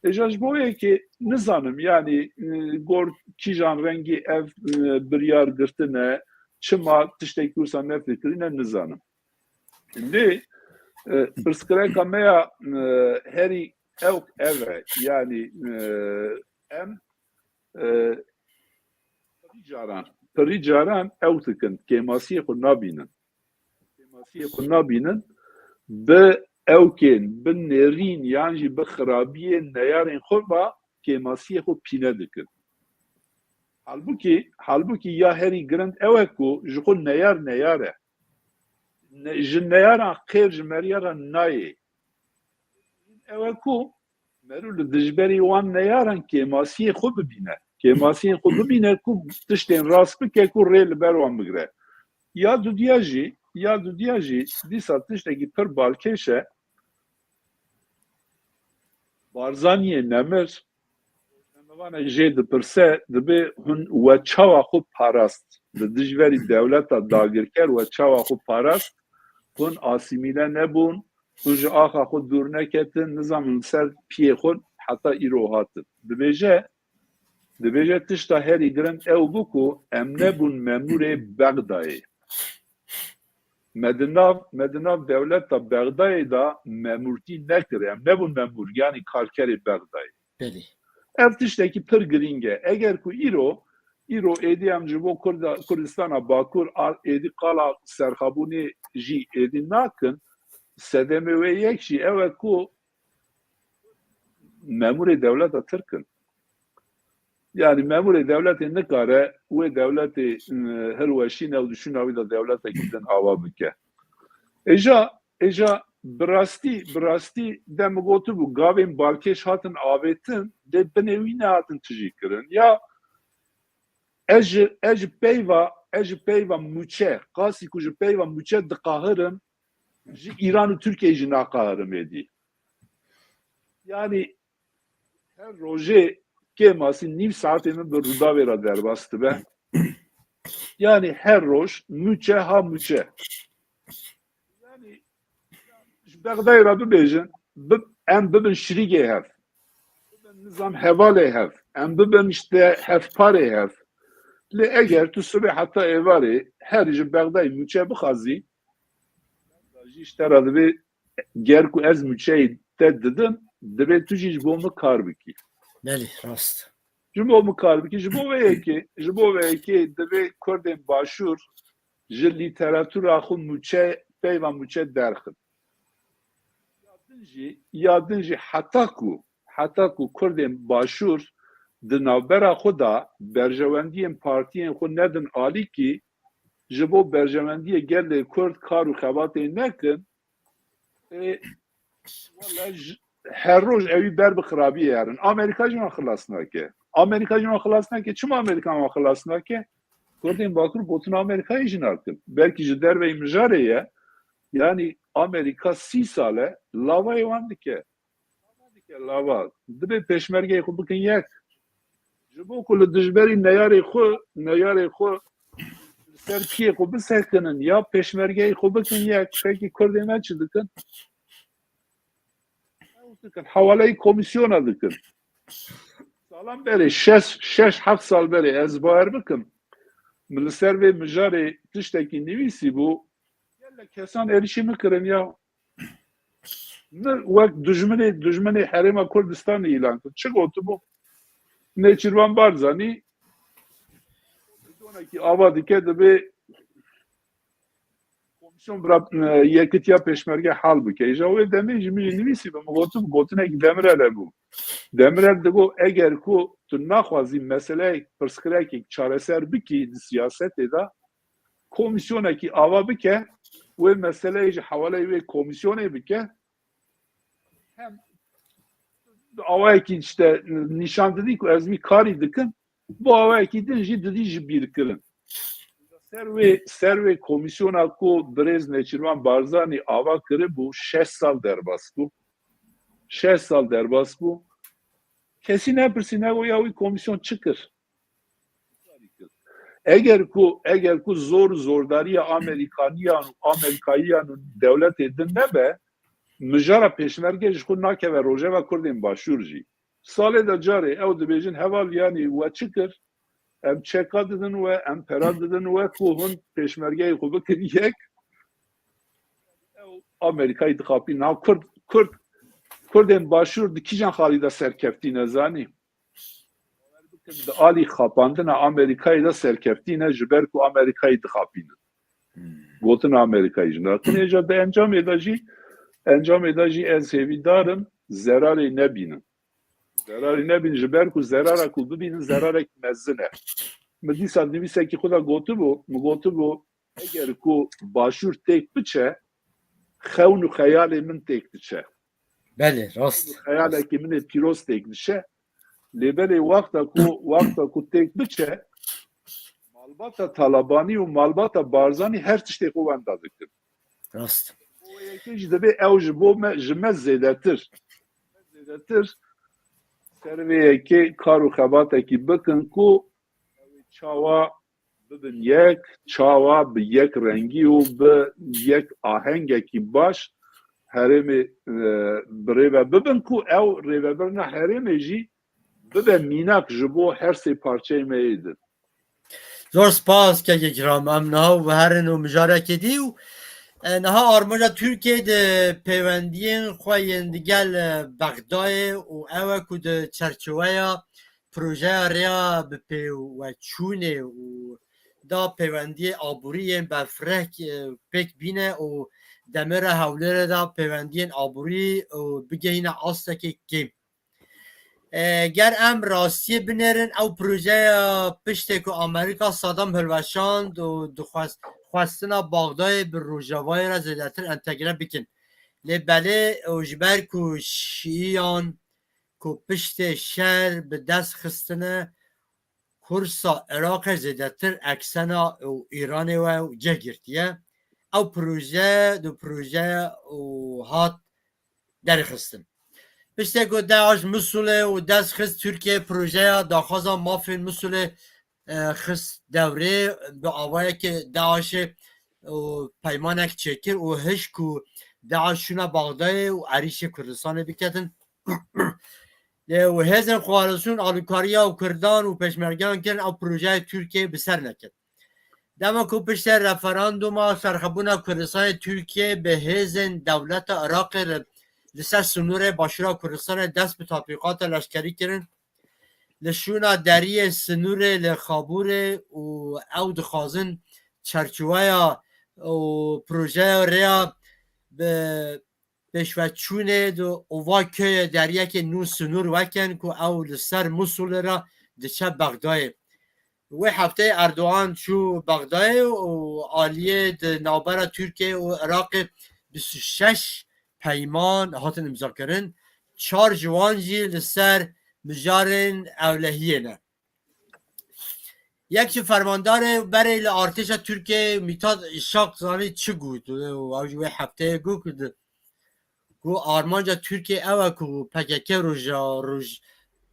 Êja ji bo yekê nizanim, yani, e, gor kîjan rengî ev, e, biryar girtine, çima tiştekî wisa nefikirîne, nizanim. Lê, e, pirsgirêka me ya, e, herî ewk ev e. Yani, e, em, e, pirî caran, pirî caran ewk dikin, kêmasiyê xwe nabînin. Kêmasiyê xwe nabînin, bi ewkên, bi nêrîn yan jî bi xirabiyên neyarên xwe ve kêmasiyê xwe pîne dikin. Halbûkî, halbûkî ya herî girind ew e ku ji xwe neyar neyar e. Ne-, ji neyaran xêr ji merî re nayê. Ew e ku merû li dijberî wan neyaran kêmasiyê xwe bibîne. Kêmasiyên xwe bibîne ku tiştên rast bike ku rê li ber wan bigire. Ya dudiya jî, ya dudiya jî dîsa tiştekî pir balkêş e. Barzaniyê nemir, rojnamevanek jê dipirse, dibê hûn we çawa xwe parast? Li dijberî dewleta dagirker we çawa xwe parast? Hûn asîmîle nebûn, hûn ji axa xwe dûr neketin, nizanin li ser piyê xwe heta îro hatin. Dibêje, dibêje tişta herî girind ew bû ku em nebûn memûrê Bexdayê. Me di nav, me di nav dewleta Bexdayê de memûrtî nekir. Em nebûn memûr, yanî karkerê Bexdayê. Belê. Ev tiştekî pir girîng e. Eger ku îro, îro êdî em ji bo Kurda-, Kurdistana Bakur a-, êdî qala serxabûnê jî êdî nakin, sedemê wê yek jî ew e ku memûrê dewleta Tirk in. Yani memûrê dewletê nikare wê dewletê, e, hilweşîne û di şûna wî de dewletekî din ava bike. Êja, êja bi rastî, bi rastî de min gotibû, gavên balkêş hatin avêtin, lê binê wî nehatin tijî kirin. Ya ez ji, ez ji peyva, ez ji peyva mûçe, qasî ku ji peyva mûçe diqahirim, ji Îran û Tirkiyeyê jî naqahirim êdî. Yani her rojê kêmasî nîv saetê min bi Rûdawê re derbas dibe. Yani her roj mûçe ha mûçe. Yani ji Bexdayê re bibêjin, bi-, em bibin şirîgê hev. Bibin nizam hevalê hev. Em bibin işte hevparê hev. Lê eger tu sibê heta êvarê her ji Bexdayê mûçe bixwazî, jî ji te re dibê, ger ku ez mûçeyê te didim, divê tu jî ji bo min kar bikî. Belê, rast. Ji bo min kar bikî, ji bo vê yekê, ji bo vê yekê divê Kurdên Başûr ji lîteratura xwe mûçe, peyva mûçe derxin. Ya din jî, ya din jî heta ku, heta ku Kurdên Başûr di navbera xwe de berjewendiyên partiyên xwe nedin alîkî, ji bo berjewendiyê gelê Kurd kar û xebatê nekin, E, wala ji- her roj ewî ber bi xirabiyê herin. Amerîka jî wan xilas nake. Amerîka jî wan xilas nake. Çima Amerîka wan xilas nake? Kurdên Bakur gotin Amerîkayê jî nakin. Belkî ji derveyî mijarê ye. Yanî Amerîka sî sal e lavayê wan dike. Lava dike lava. Dibê pêşmergeyê xwe bikin yek. Ji bo ku li dijberî neyarê xwe, neyarê xwe li ser piyê xwe bisekinin ya pêşmergeyê xwe bikin yek. Pekî Kurdê me çi dikin? Ew dikin, hewaleyî komîsyona dikin. Salan berê, şeş, şeş heft sal berê ez bawer bikim. Min li ser vê mijarê tiştekî nivîsî bû. Gelek kesan êrişî min kirin ya. Min wek dijminê, dijminê Herêma Kurdistanê îlan kir. Çi gotibû? Nêçîrvan Barzanî bidonekî ava dike, dibê komîsyon bira, e, yekitiya pêşmerge hal bike. Îja wê demê jî min jî nivîsî bi min gotin, gotinek Demirel hebû. Demirel digot, eger ku tu naxwazî meseleyek, pirsgirêkek çareser bikî di siyasetê de, komîsyonekî ava bike, wê meseleyê ji hewaleyê wê komîsyonê bike. Hem awayekî işte nîşan didî ku ez vî karî dikim, bo awayekî din jî didî ji bîrkirin. Ser wê, ser wê komîsyona ku birêz Nêçîrvan Barzanî ava kiribû, şeş sal derbas bû. Şeş sal derbas bû. Kesî nepirsî, nego ya wî komîsyon çi kir? Eger ku, eger ku zor, zordariya Amerîkaniyan û Amerîkayiyan û dewletê din nebe, mijara pêşmerge ji xwe nakeve rojeva Kurdên Başûr jî. Salê de carê ew dibêjin, heval, yanî we çi kir? Em çeka didin we, em pera didin we ku hûn pêşmergeyê xwe bikin yek. Ew Amerîkayê dixapînin. Ha, Kurd, Kurd, Kurdên Başûr di kîjan xalî de serkeftî ne, zanî? Di alî xapandina Amerîkayê de serkeftî ne, ji ber ku Amerîkayê dixapînin. Hmm. Gotin Amerîkayê jî nakin. Êca di encamê de jî, encamê de jî ez hêvîdar im zerarê nebînin. Zerarê nebînin, ji ber ku zerara ku bibînin zerarek mezin e. Min dîsa nivîsekî xwe de gotibû, min gotibû, eger ku Başûr têk biçe, xewn û xeyalê min têk diçe. Belê, rast. Xeyalekî min ê pîroz têk diçe. Lê belê wexta ku, wexta ku têk biçe, malbata Talabanî û malbata Barzanî her tiştê xwe wenda dikin. Rast. Bo yekê jî divê ew ji bo me, ji me zêdetir, zêdetir ser vê yekê kar û xebatekî bikin ku ew ê çawa bibin yek, çawa bi yek rengî û bi yek ahengekî baş herêmê, e, bi rê ve bibin ku ew rêvebirina herêmê jî bibe mînak ji bo her sê parçeyê me yê din. Zor spas, kekê kiram. Em niha û herin û mijarekê dî û, e, niha armaja Tirkiyeyê di peywendiyên xwe yên digel, e, Bexdayê û ew e ku di çerçeweya projeya rêya bi pêweçûnê û da peywendiyê aborî yên berfireh, e, pêk bîne û demê re Hewlêrê de peywendiyên aborî û bigihîne astekê kêm. E, ger em rastiyê binêrin, ew projeya piştê ku Amerîka Saddam hilweşand û dixwest-, xwestina Baxdayê bi Rojavayê re zêdetir entegre bikin. Lê belê û ji ber ku Şîiyan ku piştê şer bi dest xistine, kursa Iraqê zêdetir eksena û Îranê we cih girtiye. Ew proje, du proje û hat derxistin. Piştê ku DAIŞ Misulê û dest xist Tirkiye, projeya daxwaza mafên Misulê, e, xist dewrê, bi awayekê DAIŞê û peymanek çêkir û hişk ku DAIŞ şûna Baxdayê û erîşê Kurdistanê biketin. Lê û hêzên koalîsyon alîkariya û Kurdan û pêşmergeyan kirin, ew projeyê Tirkiyeyê bi ser nekin. Dema ku piştê referanduma serxwebûna Kurdistanê Tirkiye bi hêzên dewleta Iraqê re li ser sinûrê başûra Kurdistanê dest bi tatbîqata leşkerî kirin, li şûna deriyê sinûrê li Xabûrê û ew dixwazin çerçiweya û projeya rêya bi pêşveçûnê di ova keye deriyekê nû sinûr wekin ku ew li ser Musulê re diçe Bexdayê. Wê hefteyê Erdogan çû Bexdayê û aliyê di navbera Tirkiye û Iraqê bîst û şeş peyman hatin imzakirin, çar ji wan jî li ser mijarên ewlehiyê ne. Yek ji fermandarê berê li artêşa Tirkiyeyê Mithat Şak zanî çi got? Ew jî wê hefteyê got ku di-, ku armanca Tirkiyê ew e ku P K K roja, roj-,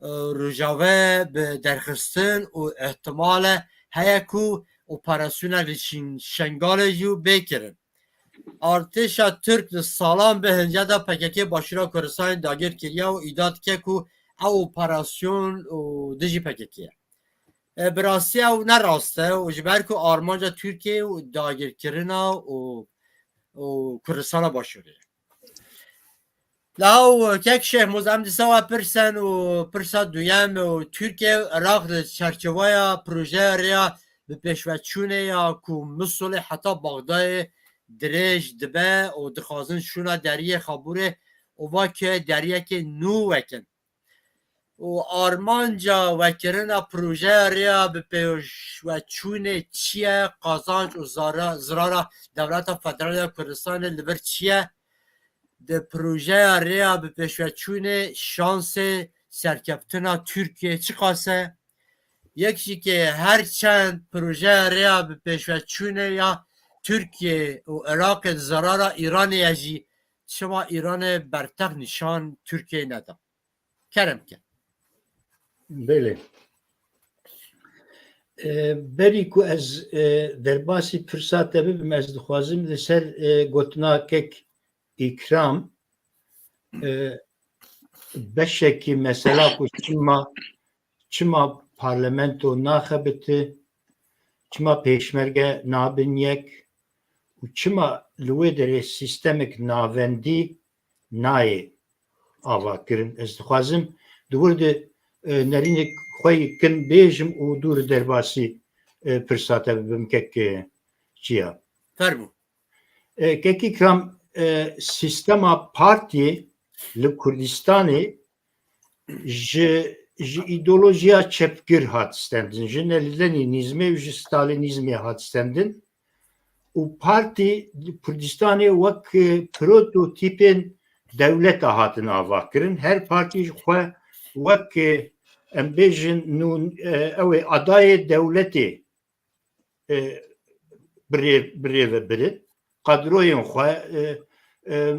e, Rojave bi derxistin û ihtimale heye ku operasyonek li Şin-, Şengalê jî bê kirin. Artêşa Tirk di salan bi hince de P K K Başûra Kurdistanê dagir kiriye û îdia dike ku ew operasyon û dijî P K K ye. E, bi rastî ew ne rast e û ji ber ku armanca Tirkiyê û dagirkirina û, û Kurdistana Başûrê ye. Lewra kek Şêxmûs, em dîsa we pirsen û pirsa duyem û Tirkiye û Iraq di çerçeveya projeya rêya bi pêşveçûnê ya ku Misulê heta Baxdayê dirêj dibe û dixwazin şûna deriyê Xabûrê û Vakiyê deriyekê nû wekin. Û armanca vekirina projeya rêya bi pêşveçûnê çi ye? Qazanç û zara-, zirara Dewleta Federal ya Kurdistanê li vir çi ye? Di projeya rêya bi pêşveçûnê şansê serkeftina Tirkiyê çiqas e? Yek jî ke her çend projeya rêya bi pêşveçûnê ya Tirkiye û Iraqê di zerara Îranê ye jî, çima Îranê bertev nîşan Tirkiyeyê neda? Kerem ke. Belê. E, berî ku ez, e, derbasî pirsa te bibim, ez dixwazim li ser, e, gotina kek Îkram, e, beşekî mesela ku çima, çima parlamento naxebiti, çima pêşmerge nabin yek û çima li wê derê sîstemek navendî nayê ava kirin. Ez dixwazim di wir de, e, nerînê xwe yê kin bêjim û dûr derbasî, e, pirsa te bibim kek, e, çiya. Fermû. E, kek Îkram, e, sîstema partiyê li Kurdistanê ji, ji îdeolojiya çepgir hat stendin, ji Leninîzmê û ji Stalînîzmê hat stendin û partî li Kurdistanê wek, e, prototîpên dewleta hatin ava kirin. Her partî ji xwe wek, e, em bêjin nû, e, ew ê adayê dewletê, e, birê-, birêve birin. Kadroyên xwe, e, e,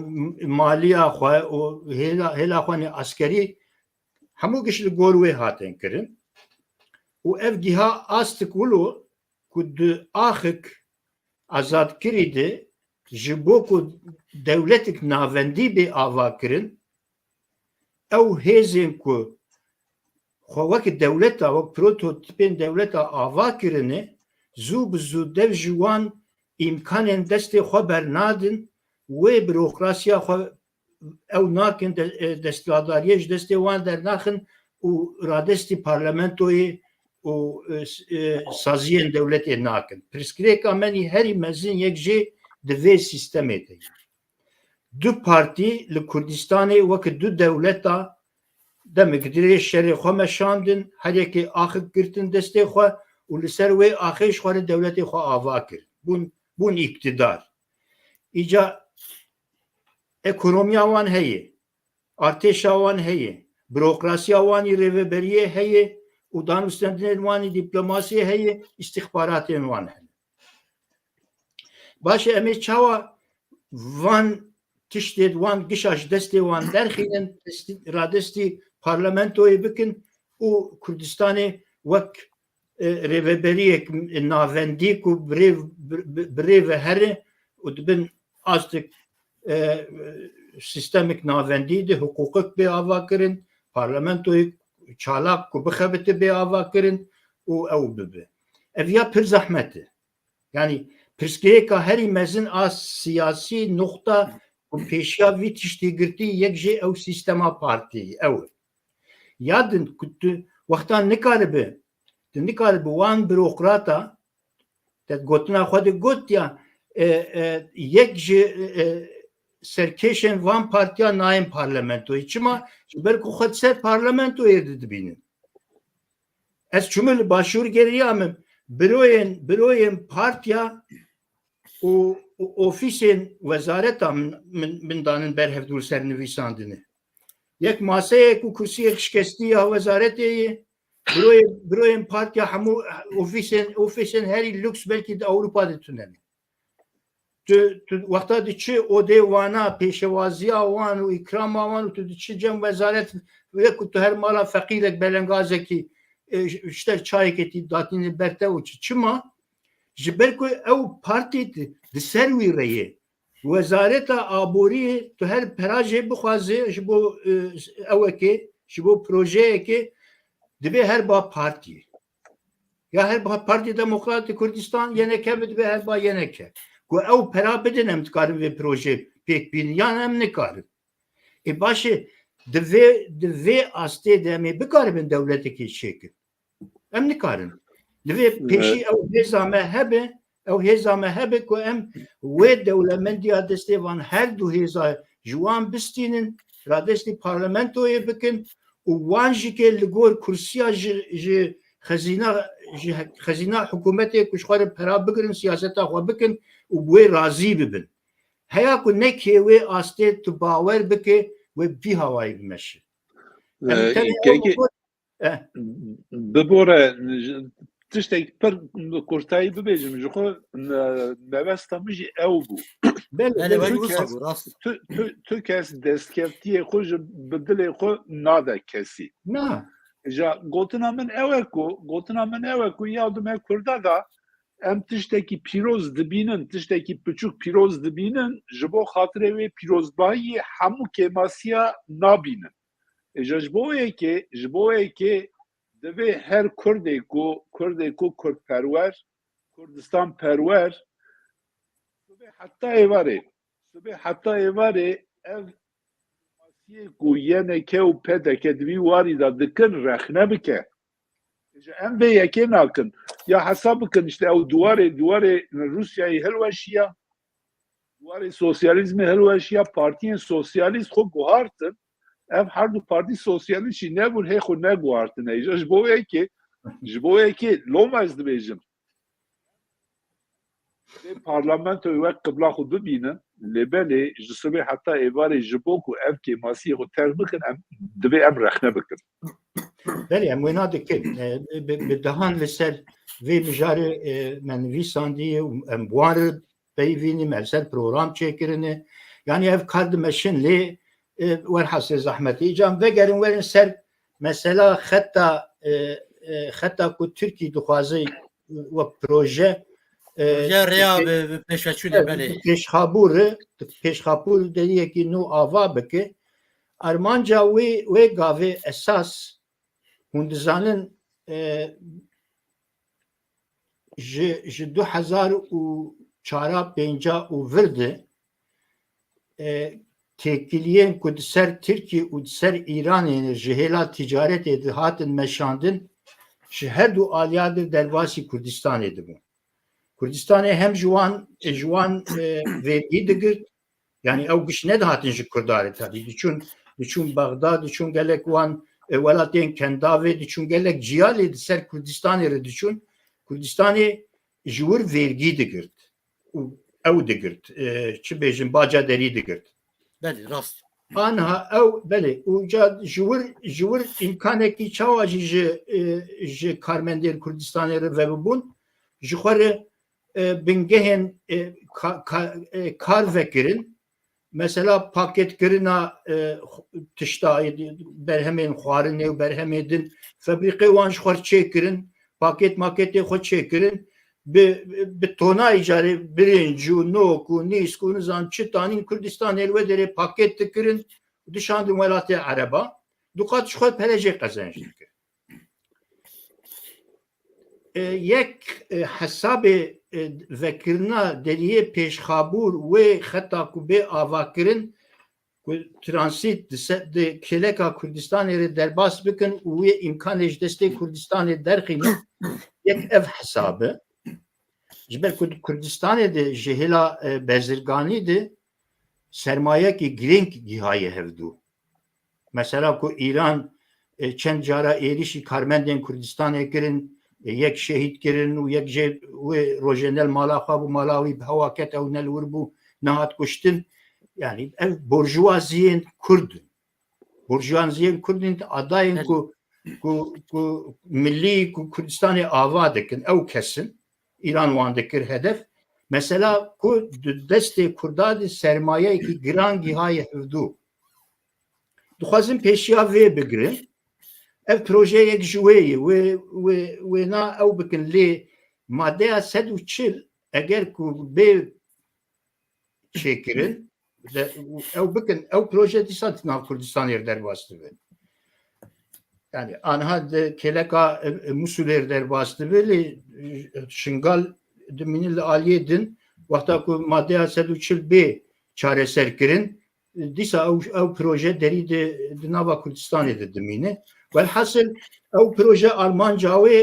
maliya xwe û hêla, hêla xwe nê askerî hemû giş li gor wê hatin kirin. Û ev giha astik wilo ku di axik azadkirî de ji bo ku dewletik navendî bê ava kirin, ew hêzên ku xwe wek dewleta, wek prototîpên dewleta ava kirine, zû bi zû dev ji wan îmkanên destê xwe bernadin, wê burokrasiya xwe ew nakin, de-, e, desthilatdariyê ji destê wan dernaxin û radestî parlamentoyê û, e, s-, e, saziyên dewletê nakin. Pirsgirêka me nî herî mezin yek jê di vê sîstemê de ye. Du partî li Kurdistanê weke du dewleta demek dirêj şerê xwe meşandin, her yekê axik girtin destê xwe û li ser wê axê ji xwe re dewletê xwe ava kir. Bûn, bûn îktidar. Îca ekonomiya wan heye, artêşa wan heye, burokrasiya wan î rêveberiyê heye û danûstendinên wan î dîplomasiyê heye, îstîxbaratên wan hene. Baş e, em ê çawa van tiştê wan gişa ji destê wan derxînin, destî, radestî parlamentoyê bikin û Kurdistanê wek, e, rêveberiyek navendî ku birêv-, bi-, bi-, birêve here û di bin astik, e, sîstemik navendî de hiqûqik bê ava kirin, parlamentoyek çalak ku bixebite bê ava kirin û ew bibe. Ev ya pir zehmet e. Yanî pirsgirêka herî mezin a siyasî, nuqta ku pêşiya vî tiştî girtî, yek jê ew sîstema partiyê ew e. Ya din ku tu wexta nikaribe, tu nikaribe wan burokrata, te gotina xwe de got ya, e, e, yek ji, e, serkêşên van partiya nayên parlamentoyê. Çima? Ji ber ku xwe di ser parlamentoyê de dibînin. Ez çûme li Başûr geriya min, biroyên, biroyên partiya û, ofîsên wezareta min, min, min danin ber hevdû li ser nivîsandinê. Yek maseyek û kursiyek şikestî ya wezaretê ye, biroyê, biroyên partiya hemû ofîsên, ofîsên herî lûks belkî di Ewropa de tune ne. Tu, tu wexta diçi odê wana, pêşewaziya wan û îkrama wan û tu diçi cem wezaret, wek ku tu her mala feqîrek belengazekî, e, ji, ji te çayekê tî datîne ber te û çi, çima? Ji ber ku ew partî di, di ser wî re ye. Wezareta Aboriyê tu her pera jê bixwaze ji bo, e, ewekê, ji bo projeyekê, divê herba partiyê. Ya herba Partî Demokratî Kurdistan, Y N K, bidibe herba Y N K. Ku ew pera bidin, em dikarin vê projeyê pêk bînin, yan em nikarin. Ê baş e, di vê, di vê astê de em ê bikaribin dewletekê çêkin. Em nikarin. Divê pêşî Evet. ew hêza me hebe, ew hêza me hebe ku em wê dewlemendiya destê van her du hêza ji wan bistînin, radestî parlamentoyê bikin û wan jî ke li gor kursiya ji, ji xezîna, ji he-, xezîna hikûmetê ku ji xwe re pera bigirin, siyaseta xwe bikin û bi wê razî bibin. Heya ku nekê wê astê tu bawer bike, wê bi vî hawayî bimeşe. Em Ee, tenê kekê, ew Eh. Bibore, tiştek pir kurtayî bibêjim, ji xwe ne-, mebesta min jî ew bû. Belê, Belê, belê. belê, Tu wisa kes, bû, rast. tu, tu, tu kes destkeftiyê xwe ji bi dilê xwe nade kesî. Na. Ja, gotina min ew e ku, gotina min ew e ku ya du me Kurda da em tiştekî pîroz dibînin, tiştekî piçûk pîroz dibînin, ji bo xatirê wê pîrozbahiyê hemû kêmasiya nabînin. Ê, ji, ji bo yekê, ji bo yekê divê her Kurdê ku, Kurdê ku Kurdperwer, Kurdistan perwer, sibê heta êvarê, sibê heta êvarê ev masiyê ku Y N K û P D K di vî warî de dikin rexne bike. Ê, ji em vê yekê nakin. Ya hesab bikin, işte ew duwarê, duwarê Rûsyayê hilweşiya, Warê sosyalîzmê hilweşiya, partiyên sosyalîst xwe guhartin. Ev her du partî sosyalîst jî nebûn, hê xwe neguhartine. Îja ji bo yekê, ji bo yekê loma ez dibêjim. Vê parlamentoyê wek qibla xwe bibînin, lê belê ji sibê heta êvarê ji bo ku ev kêmasiyê xwe terk bikin, em divê em rexne bikin. Belê, em wêna dikin. E, bi, bi dehan li ser vê mijarê, e, me nivîsandiye û em bi wan re peyivînî, me li ser program çêkirine. Yanî ev kar dimeşin lê, e, werhasê zehmetî. Îca em vegerin werin ser mesela xeta, e, e, xeta ku Tirkî dixwaze wek proje, e, Proje rêya pê-, bi, bi pêşveçûnê, e, belê. Pêşxabûr, pêşxabûr deriyekî nû ava bike. Armanca wê, wê gavê esas, hûn dizanin, e, ji, ji du hezar û çar a pênca û vir de, e, têkiliyên ku di ser Tirkî û di ser Îranê ji hêla ticaretê dihatin meşandin, ji her du aliya de derbasî Kurdistanê dibûn. Kurdistanê hem ji wan, ji wan, e, vergî digirt, Yanî ew giş nedihatin ji Kurda re tabî. Diçûn, diçûn Bexda, diçûn gelek wan, e, welatên Kendavê, diçûn gelek ciya lê di ser Kurdistanê re diçûn. Kurdistanê ji wir vergî digirt. Û ew digirt. E, çi bêjin, baca derî digirt. Belê, rast. Aniha ew, belê. Û ca ji wir, ji wir îmkanekî çawa jî ji, e, ji karmendên Kurdistanê re vebibûn, ji xwe re e, bingehên, e, ka-, ka-, e, kar vekirin. Mesela paketkirina, e, xu-, tişta, e, berhemên xwarinê û berhemê din, febrîqê wan ji xwe çêkirin, paket maketê xwe çêkirin, bi, bi tona îcarê birinc û nok û nîsk û nizam çi tanîn Kurdistanê li wê derê paket dikirin û dişandin welatê Ereba. Du qat ji xwe pere jê qezenc dikir. E, yek, e, hesabê, e, vekirina deriyê pêşxabûr wê xeta ku bê avakirin, ku transît di se-, di kêleka Kurdistanê re derbas bikin û wê îmkanê ji destê Kurdistanê derxînin, yek ev hesab e. Ji ber ku di Kurdistanê de ji hêla, e, bezirganî de sermayekî girîng gihaye hevdû. Mesela ku Îran, e, çend cara êrişî karmendên Kurdistanê kirin, Yek şehîd kirin û yek jê wê rojê ne li mala xwe bû, mala wî bi hewa ket, ew ne li wir bû, nehat kuştin. Yanî ev borjuwaziyên Kurd in. Borjuwaziyên Kurd in, adayên Evet. ku, ku, ku milî, ku Kurdistanê ava dikin, ew kes in. Îran wan dikir hedef. Mesela ku di destê Kurda de sermayeyekî giran gihaye hevdû. Dixwazin pêşiya vê bigirin. Ev proje yek ji wê ye. Wê, wê, wêna ew bikin. Lê madeya sed û çil eger ku bê çêkirin, de, ew bikin, ew proje dîsa di nav Kurdistanê re derbas dibe. Yani anha di kêleka, e, e, Musulê re derbas dibe, lê, e, Şingal dimîne li aliyê din, wexta ku madeya sed û çil bê çareser kirin, dîsa ew, ew proje derî di, di nava Kurdistanê de dimîne. Welhasil ew proje armanca wê,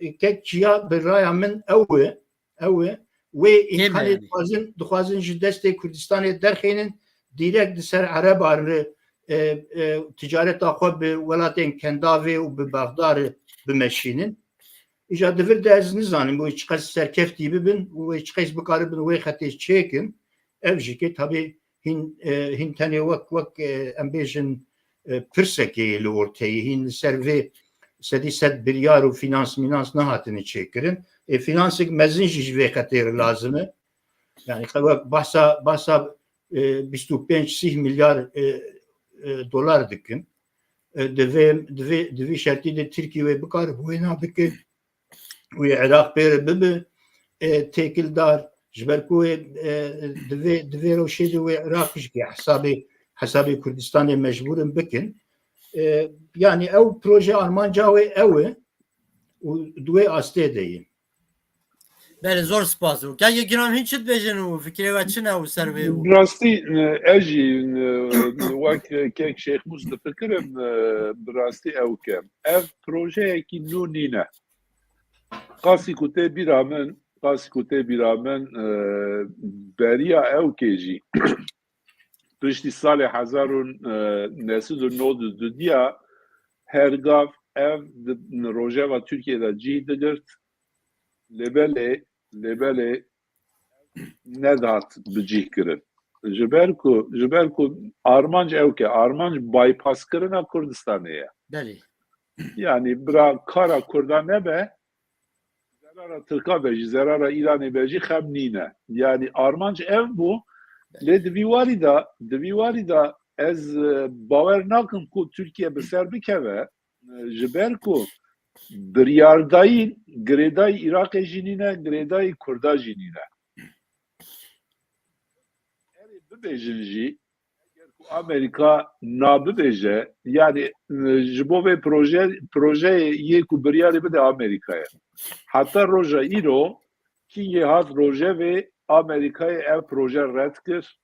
e, kek çiya bi raya min ew e, ew e. Wê Kêm e îmkanê yani. dixwazin, dixwazin ji destê Kurdistanê derxînin, dîrek di ser Ereban re, e, e, ticareta xwe bi welatên Kendavê û bi Bexda re bimeşînin. Îja di vir de ez nizanim wê çiqas serkeftî bibin û wê çiqas bikaribin wê xetê çêkin. Ev jî ke tabî hîn, e, hîn tenê wek, wek, e, em bêjin, e, pirsekê li orteyê, hîn li ser vê sedî sed biryar û finans mînans nehatine çêkirin. Ê, finansek mezin jî ji vê xetê re lazim e. Yani wek bahsa, bahsa, e, bîst û pênc sîh milyar, e, e, dolar dikin. E, di vê, di vê, di vî şertî de Tirkî wê bikar wêna bike, wê Iraq pê re bibe, e, têkildar, ji ber ku wê, e, di vê, di vê rewşê de wê Iraq jî ke hesabê, hesabê Kurdistanê mecbûr in bikin. E, yani ew proje armanca wê ew e û di wê astê de ye. Belê, zor spas. Û kekê giran hîn çi dibêjin û fikrê we çi ne û ser vê û? Bi rastî, e, ez jî, e, wek kek Şêx Mûs difikirim, e, bi rastî ew ke ev projeyekî nû nîne. Qasî ku tê bîra min, qasî ku tê bîra min, e, beriya ew kê jî piştî salê hezar û neh sed û nod û du diya her gav ev di rojeva Tirkiyê de cî digirt. Lê belê, lê belê nedihat bicîhkirin. Ji ber ku, ji ber ku armanc ew ke, armanc bypasskirina Kurdistanê ye. Belê. Yani bira kara Kurda nebe, zerara Tirka be jî, zerara Îranê be jî xem nîne. Yani armanc ev bû, lê di vî warî de, di vî warî de ez, e, bawer nakim ku Tirkiye bi ser bikeve, e, ji ber ku biryardayî, girêdayî Iraqê jî nîne, girêdayî Kurda jî nîne. Erê bibêjin jî, eger ku Amerîka na bibêje, yani, e, ji bo vê proje, projeyê yê ku biryarê bide Amerîkayê. Heta roja îro, kîngê hat rojevê Amerîkayê ev proje red kir.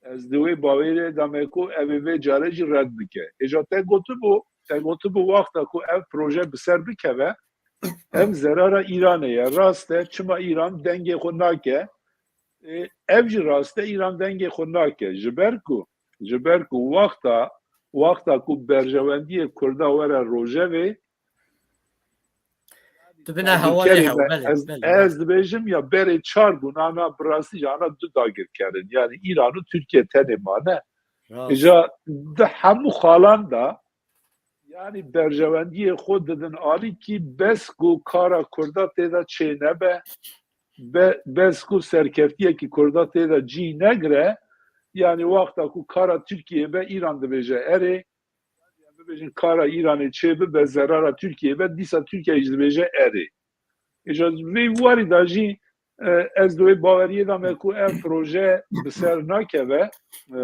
Ez di wê bawerê de me ku ev ê vê carê jî red bike. Êja te gotibû, te gotibû wexta ku ev proje bi ser bikeve, ev zerara Îranê ye. Rast e, çima Îran dengê xwe nake? E, ev jî rast e, Îran dengê xwe nake. Ji ber ku, ji ber ku wexta, wexta ku berjewendiyê Kurda were rojevê, Tu bine yani hevalê kerê hew, me, belê, ez, belê, ez belê. Dibêjim ya berê çar bûn, ana bi rastî jî ana du dagirkerin. Yani Îran û Tirkiye tenê mane. Rast. Îja di hemû xalan de, yani berjewendiyê xwe didin alîkî, bes ku kara Kurda tê de çê nebe, be-, bes ku serkeftiyekî Kurda tê de cî negire, yani wexta ku kara Tirkiyê be, Îran dibêje erê, bibêjin kara Îranê çê bibe, zerara Tirkiyê be, dîsa Tirkiye jî dibêje erê. Îja vê warî de jî, e, ez di wê baweriyê de me ku ev proje bi ser nakeve, e,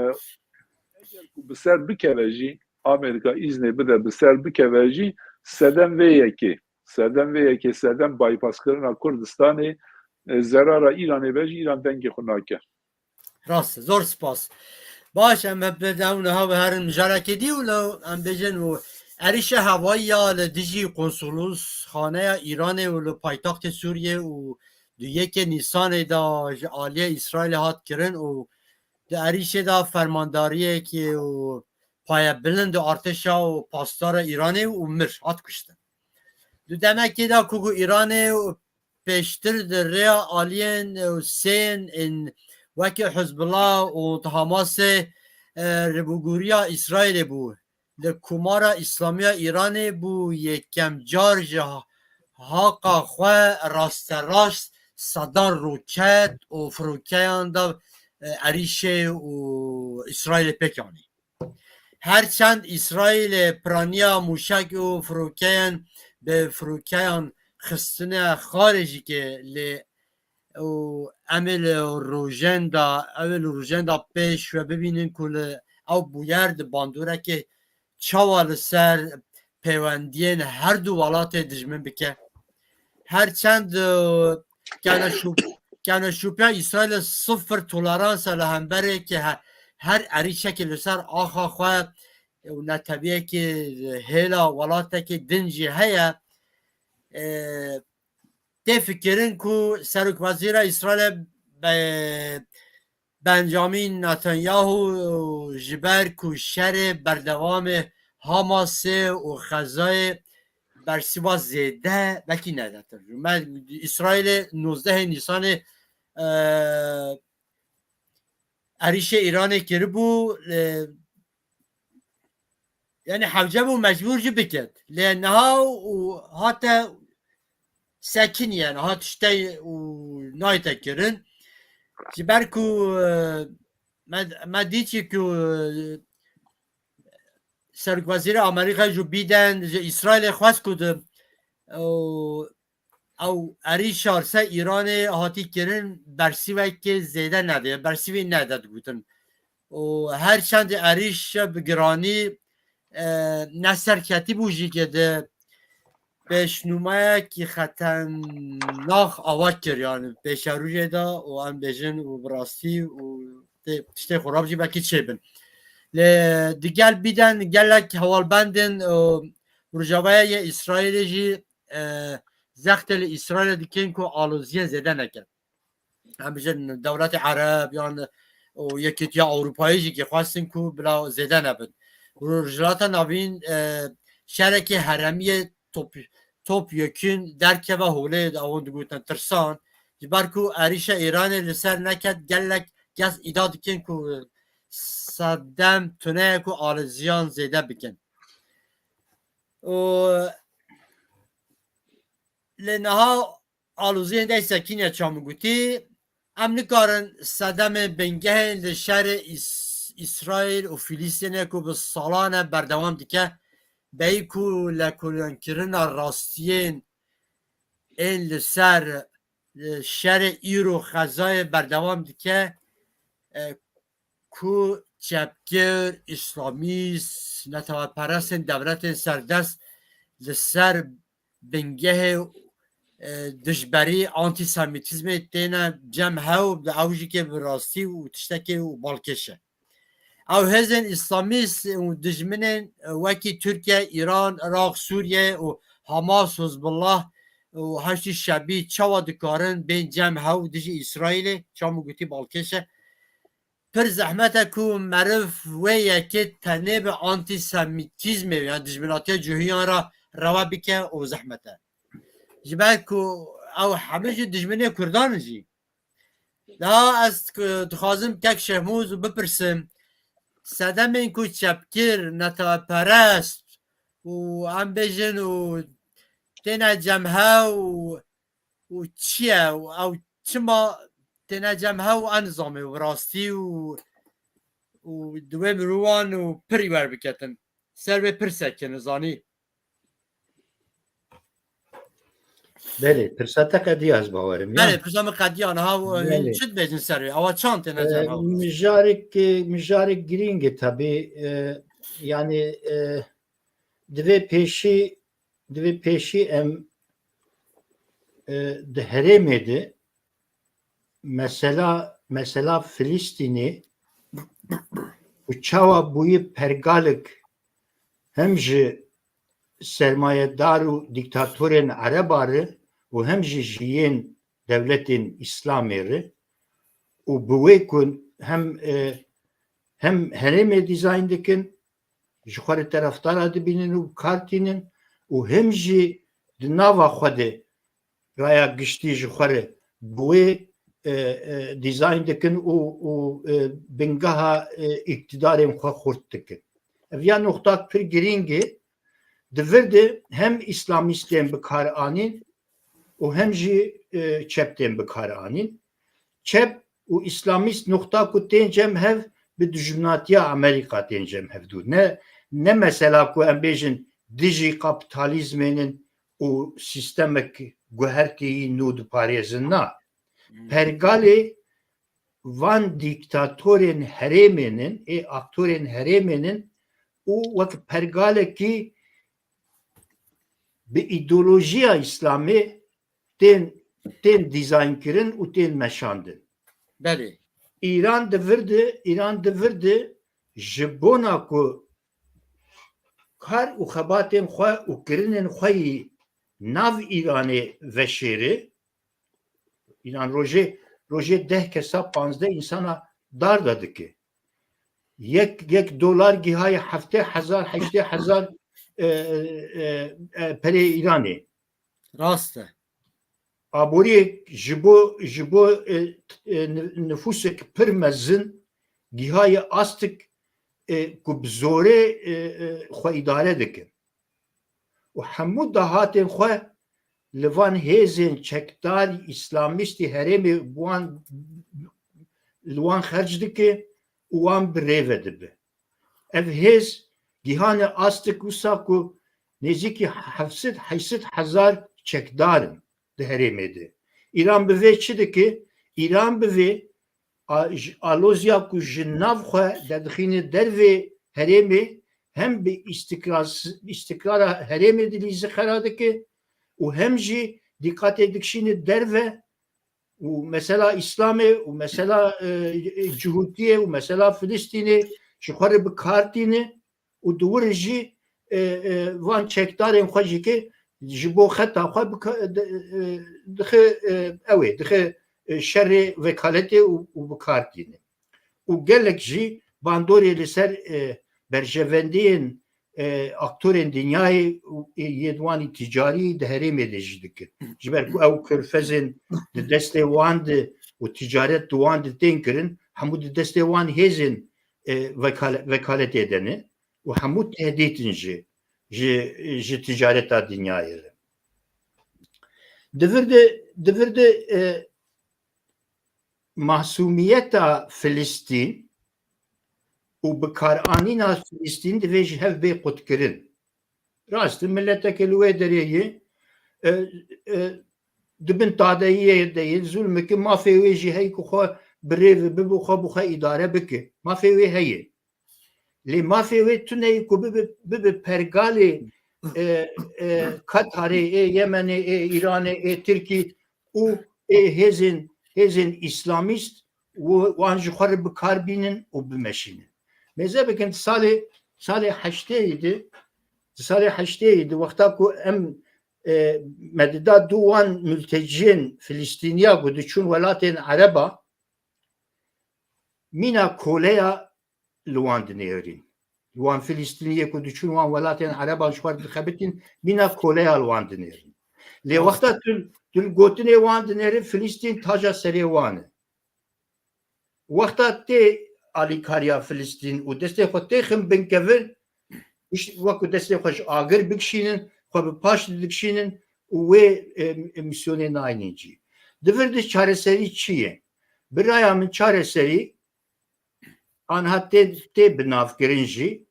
eger ku bi ser bikeve jî, Amerîka îznê bide bi ser bikeve jî, sedem vê yekê, sedem vê yekê, sedem bypasskirina Kurdistanê, e, zerara Îranê be jî, Îran dengê xwe nake. Rast e, zor spas. Baş, em hep bi ew niha ve herin mijarekê dî û li em bêjin û êrîşa hewayî ya li dijî konsolosxaneya Îranê û li paytextê Sûriyê û di yekê Nîsanê de ji aliyê Îsraîlê hat kirin û di êrîşê de fermandariyekê û payebilind û artêşa û pasdara Îranê û mir hat kuştin. Di demekê de ku, ku Îranê pêştir di rêya aliyên û sêyên ên wekî Hizbullah û Hamasê, e, ribûgûriya Îsraîlê bû. Li Komara Îslamiya Îranê bû yekem car ji ha-, haqa xwe rasterast sedan roket û firokeyan da, e, Erîşê û Îsraîlê pêk anî. Her çend Îsraîlê piraniya mûşek û firokeyan bi firokeyan xistine xarê jî ke lê û em ê li rojên de, ew ê li rojên de pêş ve bibînin ku li ew bûyer di bandoreke çawa li ser pêwendiyên her du welatê dijmin bike. Her çend, e, kevneşû-, kevneşûpiya Îsraîlê sifir tolerans e li hemberê ke he-, her erîşekê li ser axa xwe û netewiyekê hêla welatekê din jî heye, e, tê fikirin ku Serokwezîra Îsraîlê be-, Benjamin Netanyahu ji ber ku şerê berdewamê Hamasê û Xezayê bersiva zêde belkî nedetir. Me Îsraîlê nozdehê Nîsanê, e, erîşê Îranê kiribû, e, yani hewce bû mecbûr jî biket. Lê niha û hate sekiniye, niha tiştey û nayte kirin. Ji ber ku, e, me, me dîtî ku, e, Serokwezîrê Amerîka Joe Biden ji Îsraîlê xwest ku di, û ew erîşa ser Îranê hatî kirin bersîvekê zêde nede, bersîvê nede digotin. Û her çendê erîş bi giranî, e, ne serketî bû jî ke di pêşnûmeyekî xeternax ava kir, yani pêşerojê de û em bêjin û bi rastî û tê, tiştê xurab jî belkî çêbin. Lê digel Biden gelek hewalbendên, e, Rojavayê yê Îsraîlê jî, e, zextê li Îsraîlê dikin ku aloziyên zêde neke. Em bijin dewletê Ereb yan û Yekîtiya Ewropayê jî ki xwestin ku bila zêde nebin. Rojhilata Navîn, e, şerekê heremiyê top, top yekûn derkeve holê, de ewan digotin tirsan. Ji ber ku erîşa Îranê li ser neket, gelek kes îda dikin ku sedem tuneye ku aloziyan zêde bikin. Û lê niha aloziyên dey sekîne çamû gotî, em nikarin sedemên bingehên li şerê Îs-, Îsraîl û Filîstînê ku bi salan e berdewam dike, beyî ku lêkolînkirina rastiyên ên li ser, e, şerê îro Xezayê berdewam dike, e, ku çepgir, îslamîst, neteweperestên dewletên serdest li ser bingehê, e, dijberî antîsemîtîzmê têne cem hew, bi ew jî ke bi rastî û tiştekê û balkêş e. Ew hêzên îslamîst û dijminên, e, wekî Tirkiye, Îran, Iraq, Sûriye û Hamas, Hizbullah û Heşdî Şebî çawa dikarin bên cem hew dijî Îsraîlê? Çamû gotî balkêş e. Pir zehmet e ku meriv wê yekê tenê bi antîsemîtîzmê yan dijminatiya cihûyan re rewa bike û zehmet e. Ji ber ku ew hemû jî dijminê Kurdan in jî. Daha ez ku dixwazim kek Şehmûz û bipirsim, sedemên ku çepgir, neteweperest û em bêjin û têne cem hew û, û çi ye û ew çima têne cem hew, ez nizamê bi rastî û, û di wê mirovan û pirî werbiketin. Ser wê pirsek e, nizanî. Belê, pirsa te qediya, ez bawerim, ya. Belê, pirsa min qediya, niha, e, Belê. Çi dibêjin ser wê? Ewa çand têne E, cem hew? Mijarek, e, mijarek girîng e tabii. E, yani, e, divê pêşî, divê pêşî em, e, di herêmê de mesela, mesela Filistînê û çawa bûyî pergalek hem ji sermayedar û dîktatorên Ereba re û hem jî ji yên dewletên Îslamê re û bi wê ku hem, e, hem herêmê dîzayn dikin, ji xwe re terefdara dibînin û bi kar tînin û hem jî di nava xwe de raya giştî ji xwe re bi wê, e, e, dîzayn dikin û, û, e, bingeha, e, îktidarên xwe xurt dikin. Ev ya noxtak pir girîng e. Di vir de hem îslamîst tên bi kar anîn û hem jî, e, çep tên bi kar anîn. Çep û îslamîst noxta ku tên cem hev bi dijminatiya Amerîka tên cem hev dû. Ne, ne mesela ku em bêjin dijî kapitalizmê nin û sîstemek guhertî yî nû diparêzin, na. Hmm. Pergalê van dîktatorên herêmê nin, ê aktorên herêmê nin û wek pergalekî bi îdeolojiya Îslamê tên, tên dîzaynkirin û tên meşandin. Belê. Îran di vir de, Îran di vir de ji bona ku kar û xebatên xwe û kirinên xwe yî nav Îranê veşêre, Îran rojê, rojê deh kesa, panzdeh însana darda dike. Yek, yek dolar gihaye heftê hezar, heştê hezar, e, e, e, perê Îranê. Rast e. Aboriyê ji bo, ji bo, e, e, ni-, nifûsek pir mezin gihaye astik, e, ku bi zorê, e, e, xwe îdare dikin. Û hemû dahatên xwe li van hêzên çekdar îslamîstî herêmê bi wan, li wan xerc dike û wan bi rê ve dibe. Ev hêz gihane astik wisa ku nêzîkî heft sed, heşt sed hezar çekdar in di herêmê de. Îran bi vê çi dike? Îran bi vê a-, j-, alozya ku ji nav xwe derdixîne dervê herêmê hem bi îstikras-, îstikrara herêmê dilîze xera dike û hem jî dîqatê dikişîne derve û mesela Îslamê û mesela, e, e, Cihûtiyê û mesela Filistînê ji xwe re bi kar tîne û di wir jî, e, e, van çekdarên xwe jî ke ji bo xeta xwe bika-, di-, e, dixe, e, ew ê, dixe, e, şerê vekaletê û, û bi kar tîne. Û gelek jî bandorê li ser, e, berjevendiyên, e, aktorên dinyayê û, e, yê di wanî ticarî di herêmê de jî dikin. Ji ber ku ew körfezên di destê wan de û ticaret di wan de tên kirin, hemû di destê wan hêzên, e, vekale-, vekaletê de ne û hemû tehdît in ji, ji, ji ticareta dinyayê re. Di vir de, di vir de, e, masûmiyeta Filistîn û bikaranîna Filistîn divê ji hev bê qutkirin. Rast e, mileteke li wê derê ye, e, e, di bin tadeyiyê de ye, zulmeke mafê wê jî heye ku xwe bi rê ve bibe, xwe bi xwe îdare bike. Mafê wê heye. Lê mafê wê tune ye ku bibe, bibe pergalê, e, e, Katarê, ê Yemenê, ê Îranê, ê Tirkî û ê hêzên, hêzên îslamîst û wan ji xwe re bi kar bînin û bimeşînin. Mêze bikin di salê, salê heştê yê de, di salê heştê yê de wexta ku em, e, me dida du wan mülteciyên Filistîniya ku diçûn welatên Ereba, mîna koleya li wan dinêrîn. Li wan Filistîniyê ku diçûn wan welatên Ereban ji xwe re dixebitîn, mîna koleya li wan dinêrîn. Lê wexta tu, tu li gotinê wan dinêrî, Filistîn taca serê wan e. Wexta tê alîkariya Filistîn û destê xwe têxin bin kevin, îş-, wekî destê xwe ji agir bikişînin, xwe bi paş dikişînin û wê, e, misyonê naynin cî. Di vir de çareserî çi ye? Bi raya min çareserî, anha tê, tê binavkirin jî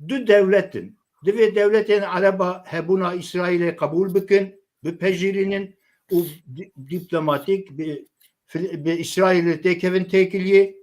du dewlet in. Divê dewletên Ereba hebûna Îsraîlê qebûl bikin, bipejirînin û di-, dîplomatîk bi Fil-, bi Îsraîlê têkevin têkiliyê,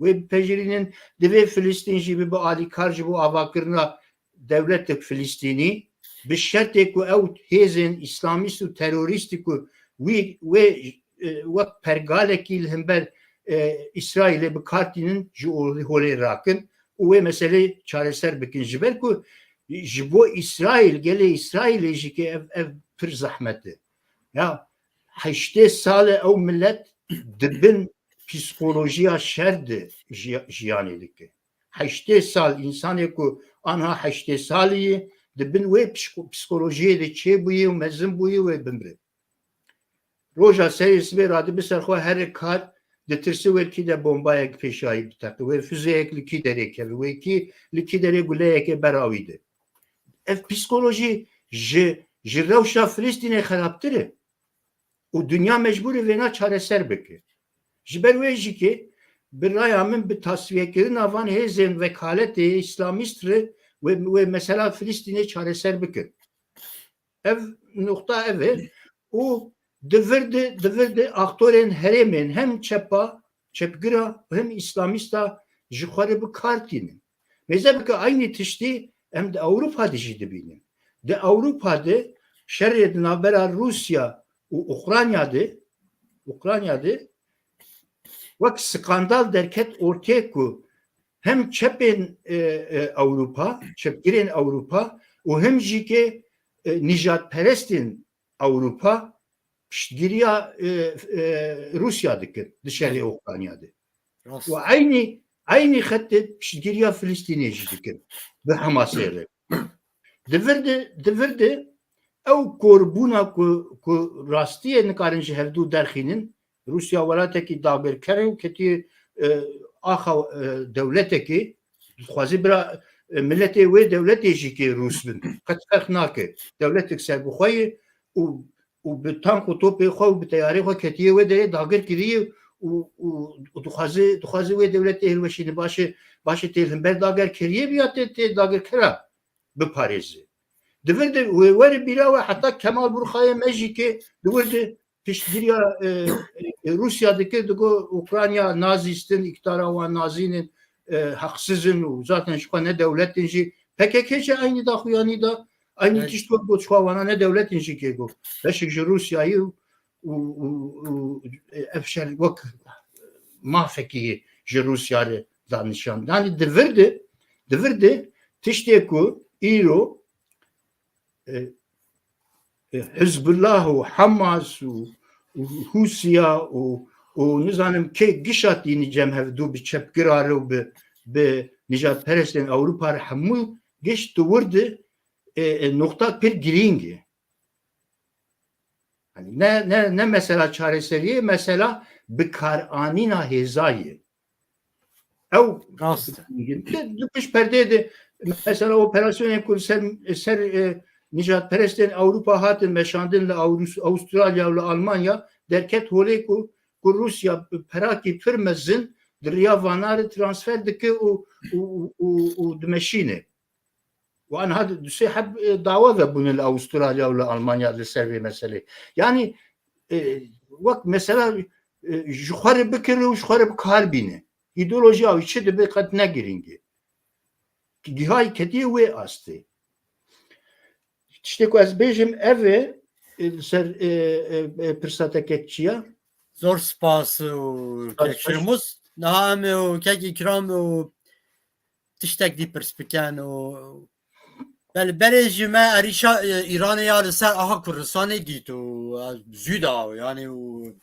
wê bipejirînin. Divê Filistîn jî bibe alîkar ji bo avakirina dewletek Filistînî, bi şertê ku ew hêzên îslamîst û terorîstî ku wî, wê, e, wek pergalekî li hember, e, Îsraîlê bi kar tînin, ji holê rakin û wê meselê çareser bikin. Ji ber ku ji bo Îsraîl, gelê Îsraîlê jî ke ev, ev pir zehmet e. Ya, heştê sal e ew milet di bin psîkolojiya şer de ji-, jiyanê dike. Heştê sal, însanê ku anha heştê salî ye, di bin wê psiko-, psikolojiyê de çêbûyî û mezin bûyî wê bimre. Roja serê sibê radibe ser xwe here kar, ditirsi wê li kî de bombayek pêşayî biteqe, wê füzeyek li kî derê keve, wê kî li kî derê guleyekê bera wî de. Ev psikolojî ji, ji rewşa Filistînê xerabtir e. Û dinya mecbûr e vêna çareser bike. Ji ber wê jî ke bi raya min bi tasfiyekirina van hêzên vekaletê îslamîst re wê, wê mesela Filistînê çareser bikin. Ev nuqta ev e. Û di vir de, di vir de aktorên herêmên hem çepa, çepgira û hem îslamîsta ji xwe re bi kar tînin. Mêze bike eynî tiştî em di Ewropa de jî dibînin. Di Ewropa de şerê di navbera Rûsya û Ukrayna de, Ukrayna de wek skandal derket ortê ku hem çepên, e, e, Ewropa, çepgirên Ewropa û hem jî ke, e, nîjadperestên Ewropa piştgiriya, e, e, Rûsya dikin di şerê Ukrayna de. Rast. Û eynî, eynî xetê piştgiriya Filistînê jî dikin bi Hamasê re. Di vir de, di vir de ew korbûna ku, ku rastiyê nikarin ji hevdû derxînin, Rûsya welatekî dagirker e û ketiye, e, axa, e, dewletekê, dixwaze bira, e, miletê wê dewletê jî kê Rûs bin. Qet ferq nake. Dewletek serbixwe ye û, û bi tank û topê xwe û bi teyarê xwe ketiye wê derê dagir kiriye û, û, û dixwaze, dixwaze wê dewletê hilweşîne. Baş e, baş e tê li hember dagir kiriye bi ya tê, tê dagirkera biparêze. Di vir de wê were bîra we heta Kemal Burxayê me jî kê di wir de piştgiriya, e, e, Rûsya dikir, digo Ukrayna nazîstin, îktidara wan nazînin, e, heqsiz in û zaten ji xwe ne dewlet in jî. P K K jî eynî daxuyanî da, eynî Evet. tişt wek got ji xwe wana ne dewlet in jî kê got. Beşek ji Rûsyayê û, û, û, û, e, ev şer wek mafekî ji Rûsya re da nîşan. Yanî di vir de, di vir de tiştê ku îro, e, e, Hizbullah û Hamas û, û Hûsiya û, û nizanim kê gişa tînî cem hevdû bi çepgira re û bi, bi nijadperestên Ewropa re hemû giş di wir de, e, e, noqta pir girîng e. Yanî ne, ne, ne mesela çareseriyê, mesela bikaranîna hêza ye. Ew Rast e. Di, di pişt perdeyê de mesela operasyonên ku li ser, ser, e, nijadperestên Ewropa hatin meşandin li Ewrus-, Avustralya û li Almanya derket holê ku, ku Rûsya perakî pir mezin di riya vana re transfer dike û, û, û, û, û dimeşîne. Û aniha du sê heb, e, dawa vebûne li Avustralya û li Almanya li ser vê meselê. Yanî, e, wek mesela, e, ji xwe re bikire û ji xwe re bi kar bîne. Îdeolojiya wî çi dibe qet ne girîng e. Gihayî ketiye wê astê. Tiştê ku ez bêjim ev e, e, li ser, e, e, e, pirsa te kek çi ya? Zor spas û Spas, kek spas. Şirmûz. Niha em û kek Îkram û tiştek dî pirs bikin û belê berê ji me erîşa, e, Îranê ya li ser aha Kurdistanê dît û, e, zû da û yanî û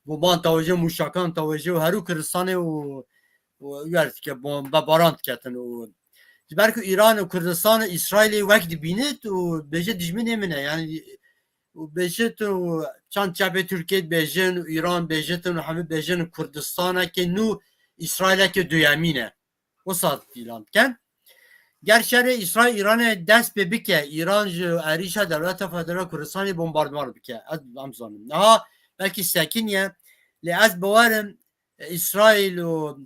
bombaan tawêje, mûşakan tawêje û herû Kurdistanê û, û wer dike, bombebaran diketin û ji ber ku Îran û Kurdistan û Îsraîlê wek dibînit û bêje dijminê min e, yanî û bêje tu çand çepê Tirkiyê dibêjin û Îran bêje tu û hemî bêjin Kurdistaneke nû Îsraîleke duyemîn e. Wisa îlan dikin. Ger şerê Îsraîl Îranê dest pê bike, Îran ji erîşa Dewleta Federal Kurdistanê bombardman bike. Ez em zanim. Niha belkî sekiniye, lê ez bawerim Îsraîl û,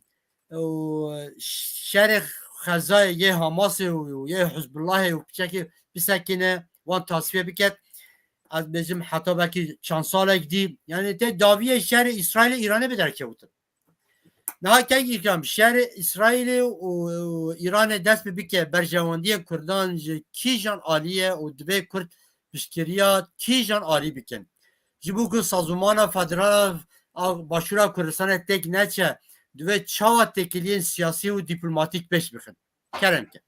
û şerê xezayê yê Hamasê û yê Hizbullahê û piçekê bisekine, wan tasfiye biket. Ez bêjim heta belkî çend salek dî. Yanî tê daviyê şerê Îsraîlê Îranê bi derkewtin. Niha kek Îkram, şerê Îsraîlê û, û Îranê dest bi bike, berjewendiyên Kurdan ji kîjan alî ye û divê Kurd piştgiriya kîjan alî bikin? Ji bo ku sazûmana federal a Başûra Kurdistanê têk neçe, divê çawa têkiliyên siyasî û dîplomatîk pêş bixin? Kerem ke.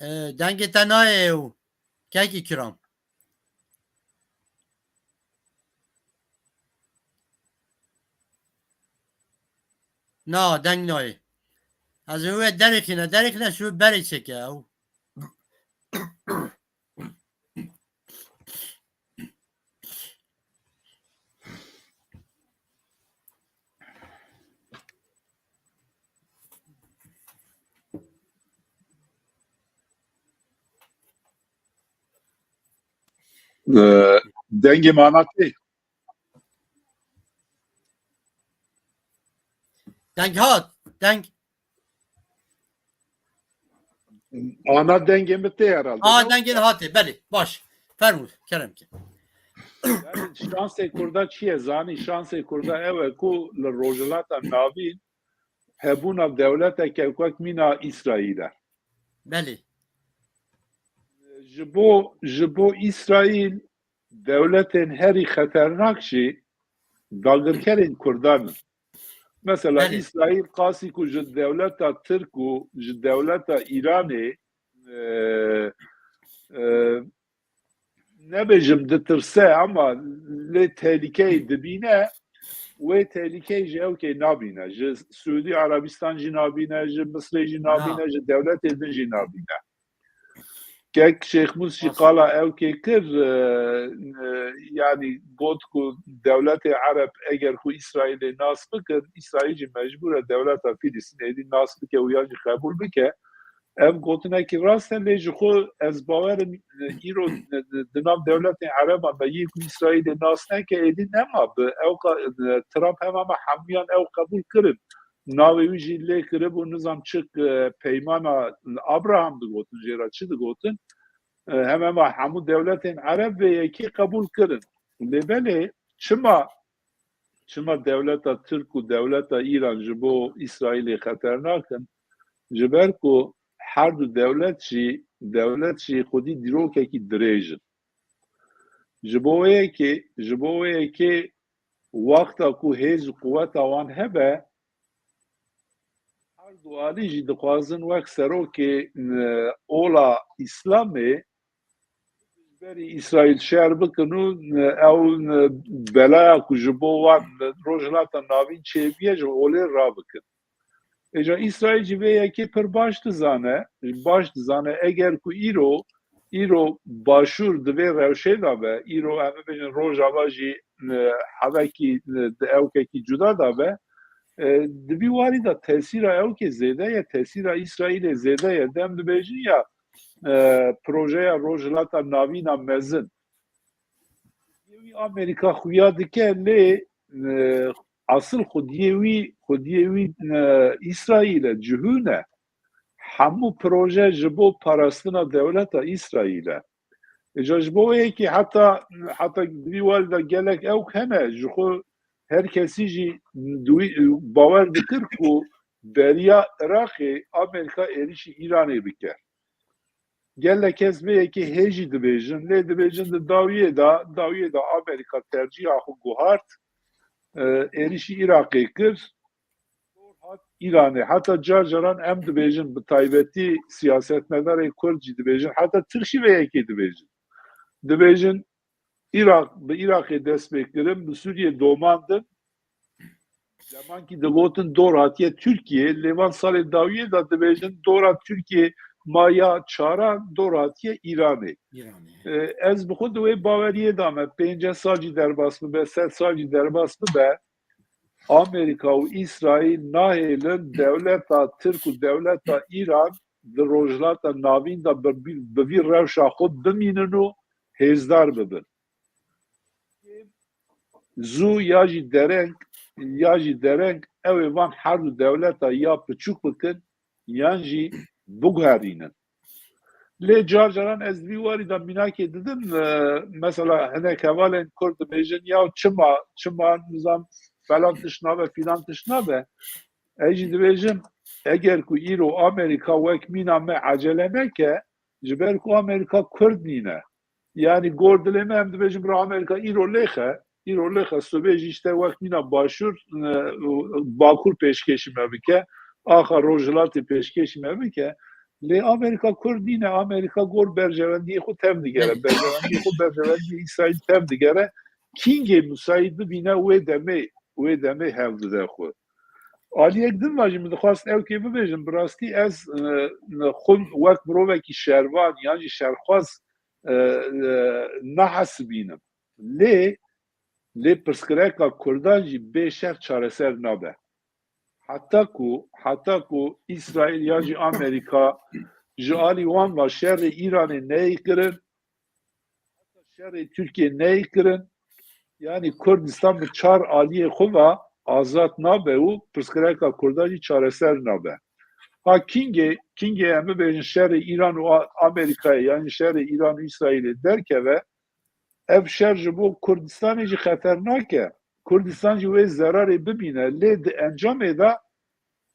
E, dengê te nayê û kek Îkram. Na, deng nayê. Ez ê wê derêxîne, derêxîne, şû berê çêke ew. Ee, dengê mana tê. Deng hat, deng. Ana dengê min tê herhalde. Aa, dengê hatê, belê, baş. Fermû, kerem ki. Yani şansê Kurda çi ye zanî? Şansê Kurda ew e ku li Rojhilata Navîn hebûna dewleteke wek mîna Îsraîl e. Belê. Ji bo, ji bo Îsraîl dewletên herî xeternak jî dagirkerên Kurdan in. Mesela Belê. Îsraîl qasî ku ji dewleta Tirk û ji dewleta Îranê, e, e, nebêjim ditirse ama lê tehlîkeyê dibîne, wê tehlîkeyê ji ewkê nabîne. Ji Siûdî Erebistan jî nabîne, ji Misrê jî nabîne, ji dewletê din jî nabîne. Kek Şêxmûs jî qala ewkê kir, e, e, yanî got ku dewletê Ereb eger ku Îsraîlê nas bikin, Îsraîl jî mecbûr e dewleta Filistînê êdî nas bike û yan jî qebûl bike. Ev gotinekî rast e, lê ji xwe ez bawer im, e, îro, e, di nav dewletên Ereban de yê ku Îsraîlê nas neke, êdî nema bi. Ew qa-, e, Trump hema hemûyan ew qebûl kirin. Navê wî jî lê kiribû, nizam çi, e, peymana Abraham digotin, jê re çi digotin? E, hema hemû dewletên Ereb vê yekê qebûl kirin. Lê belê çima, çima dewleta Tirk û dewleta Îran ji bo Îsraîlê xeternak in? Ji ber ku her du dewlet jî, dewlet jî xwedî dîrokekî dirêj in. Ji bo wê yekê, ji bo wê yekê wexta ku hêz û quweta wan hebe, her du alî jî dixwazin wek serokê, e, ola Îslamê berî Îsraîl şer bikin û, e, ew, e, belaya ku ji bo wan, e, Rojhilata Navîn çêbûye ji olê rabikin. Êca Îsraîl jî vê yekê pir baş dizane, baş dizane eger ku îro, îro Başûr di vê rewşê de be, îro em bibêjin Rojava jî, e, hevekî, e, di ewkekî cuda de be, e, di vî warî de tesîra ewkê zêde ye, tesîra Îsraîlê zêde ye. Dem dibêjin ya, e, projeya Rojhilata Navîn a mezin. Yê wî Amerîka xuya dike, lê, e, asil xwediyê wî, xwediyê wî, e, Îsraîl e, cihûn e. Hemû proje ji bo parastina dewleta Îsraîl e. Îca ji bo wê yekê heta, heta di vî warî de gelek ewk hene, ji xwe her kesî jî di wî, bawer dikir ku beriya Iraqê Amerîka êrîşî Îranê bike. Gelek kes vê yekê hê jî dibêjin, lê dibêjin di dawiyê de, dawiyê de Amerîka tercîha xwe guhart, e, êrîşî Iraqê kir, hat Îranê. Heta car caran em dibêjin, bi taybetî siyasetmedarê Kurd jî dibêjin, heta Tirk jî vê yekê dibêjin. Dibêjin, Iraq, bi Iraqê dest pê kirin, bi Sûriyê domandin. Zemankî digotin dor hatiye Tirkiyê, lê van salê dawiyê de dibêjin dora Tirkiyê ma ya çaran dor hatiye Îranê. Îranê. E, ez bi xwe di wê baweriyê de me, pênceh sal jî derbas bibe, sed sal jî derbas bibe, Amerîka û Îsraîl nahêlin dewleta Tirk û dewleta Îran di Rojhilata Navîn de bi, bi, bi vî rewşa xwe bimînin û hêzdar bibin. Zû ya jî dereng, ya jî dereng ew ê van her du dewleta ya piçûk bikin, yan jî biguherînin. Lê car caran ez di vî warî de mînakê didim, e, mesela hinek hevalên Kurd dibêjin, ya çima, çima nizam falan tişt nabe, filan tişt nabe. Ez jî dibêjim, eger ku îro Amerîka wek mîna me ecele neke, ji ber ku Amerîka Kurd nîne. Yanî gor dilê me em dibêjin, bira Amerîka îro lêxe, îro lêxe, sibê jî işte wek mîna Başûr, e, Bakur pêşkêşî me bike, axa Rojhilatê pêşkêşî me bike. Lê Amerîka Kurd nîne, Amerîka gor berjewendiyê xwe tev digere, berjewendiyê xwe, berjewendiyê Îsraîl tev digere. Kîngê musayîd bibîne wê demê, wê demê hev dide xwe. Aliyek din ve jî min dixwast ew kê bibêjim, bi rastî ez, e, xwe wek mirovekî şervan yan jî şerxwaz, e, e, nahesibînim. Lê, lê pirsgirêka Kurdan jî bê şer çareser nabe. Heta ku, heta ku Îsraîl ya jî Amerîka ji alî wan ve şerê Îranê neyê kirin, heta şerê Tirkiyê neyê kirin, yanî Kurdistan bi çar aliyê xwe ve azad nabe û pirsgirêka Kurdan jî çareser nabe. Ha kingê, kingê em bibêjin şerê Îran û A-, Amerîkayê, yanî şerê Îran û Îsraîlê derkeve, ev şer ji bo Kurdistanê jî xeternak e. Kurdistan jî wê zerarê bibîne, lê di encamê de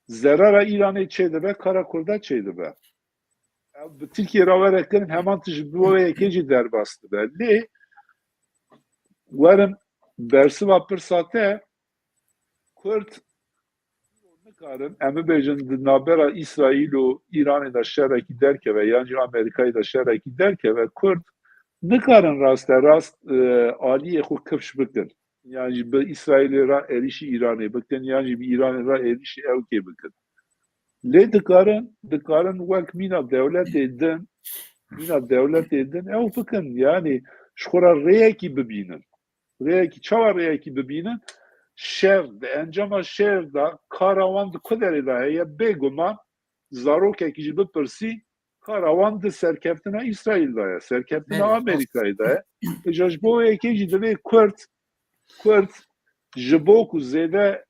zerara Îranê çêdibe, kara Kurda çêdibe. Ew bi Tirkiyê re were kirin, heman tişt ji bo yekê jî derbas dibe. Lê werin bersiva pirsa te, Kurd nikarin, em bibêjin di navbera Îsraîl û Îranê de şerekî derkeve, yan jî Amerîkayê de şerekî derkeve, Kurd nikarin raste rast, e, aliyê xwe kifş bikin. Yan jî bi Îsraîlê re êrîşî Îranê bikin, yan jî bi Îranê re êrîşî ewkê bikin. Lê dikarin, dikarin wek mîna dewletê din, mîna dewletê din ew bikin. Yanî ji xwe re rêyekî bibînin. Rêyekî, çawa rêyekî bibînin? Şer, di encama şer de kara wan di ku derê de heye? Bêguman zarokekî jî bipirsî, kara wan di serkeftina Îsraîl de ye, serkeftina Belê, Amerîkayê de ye. Îja ji bo yekê jî divê Kurd, Kurd ji bo ku zêde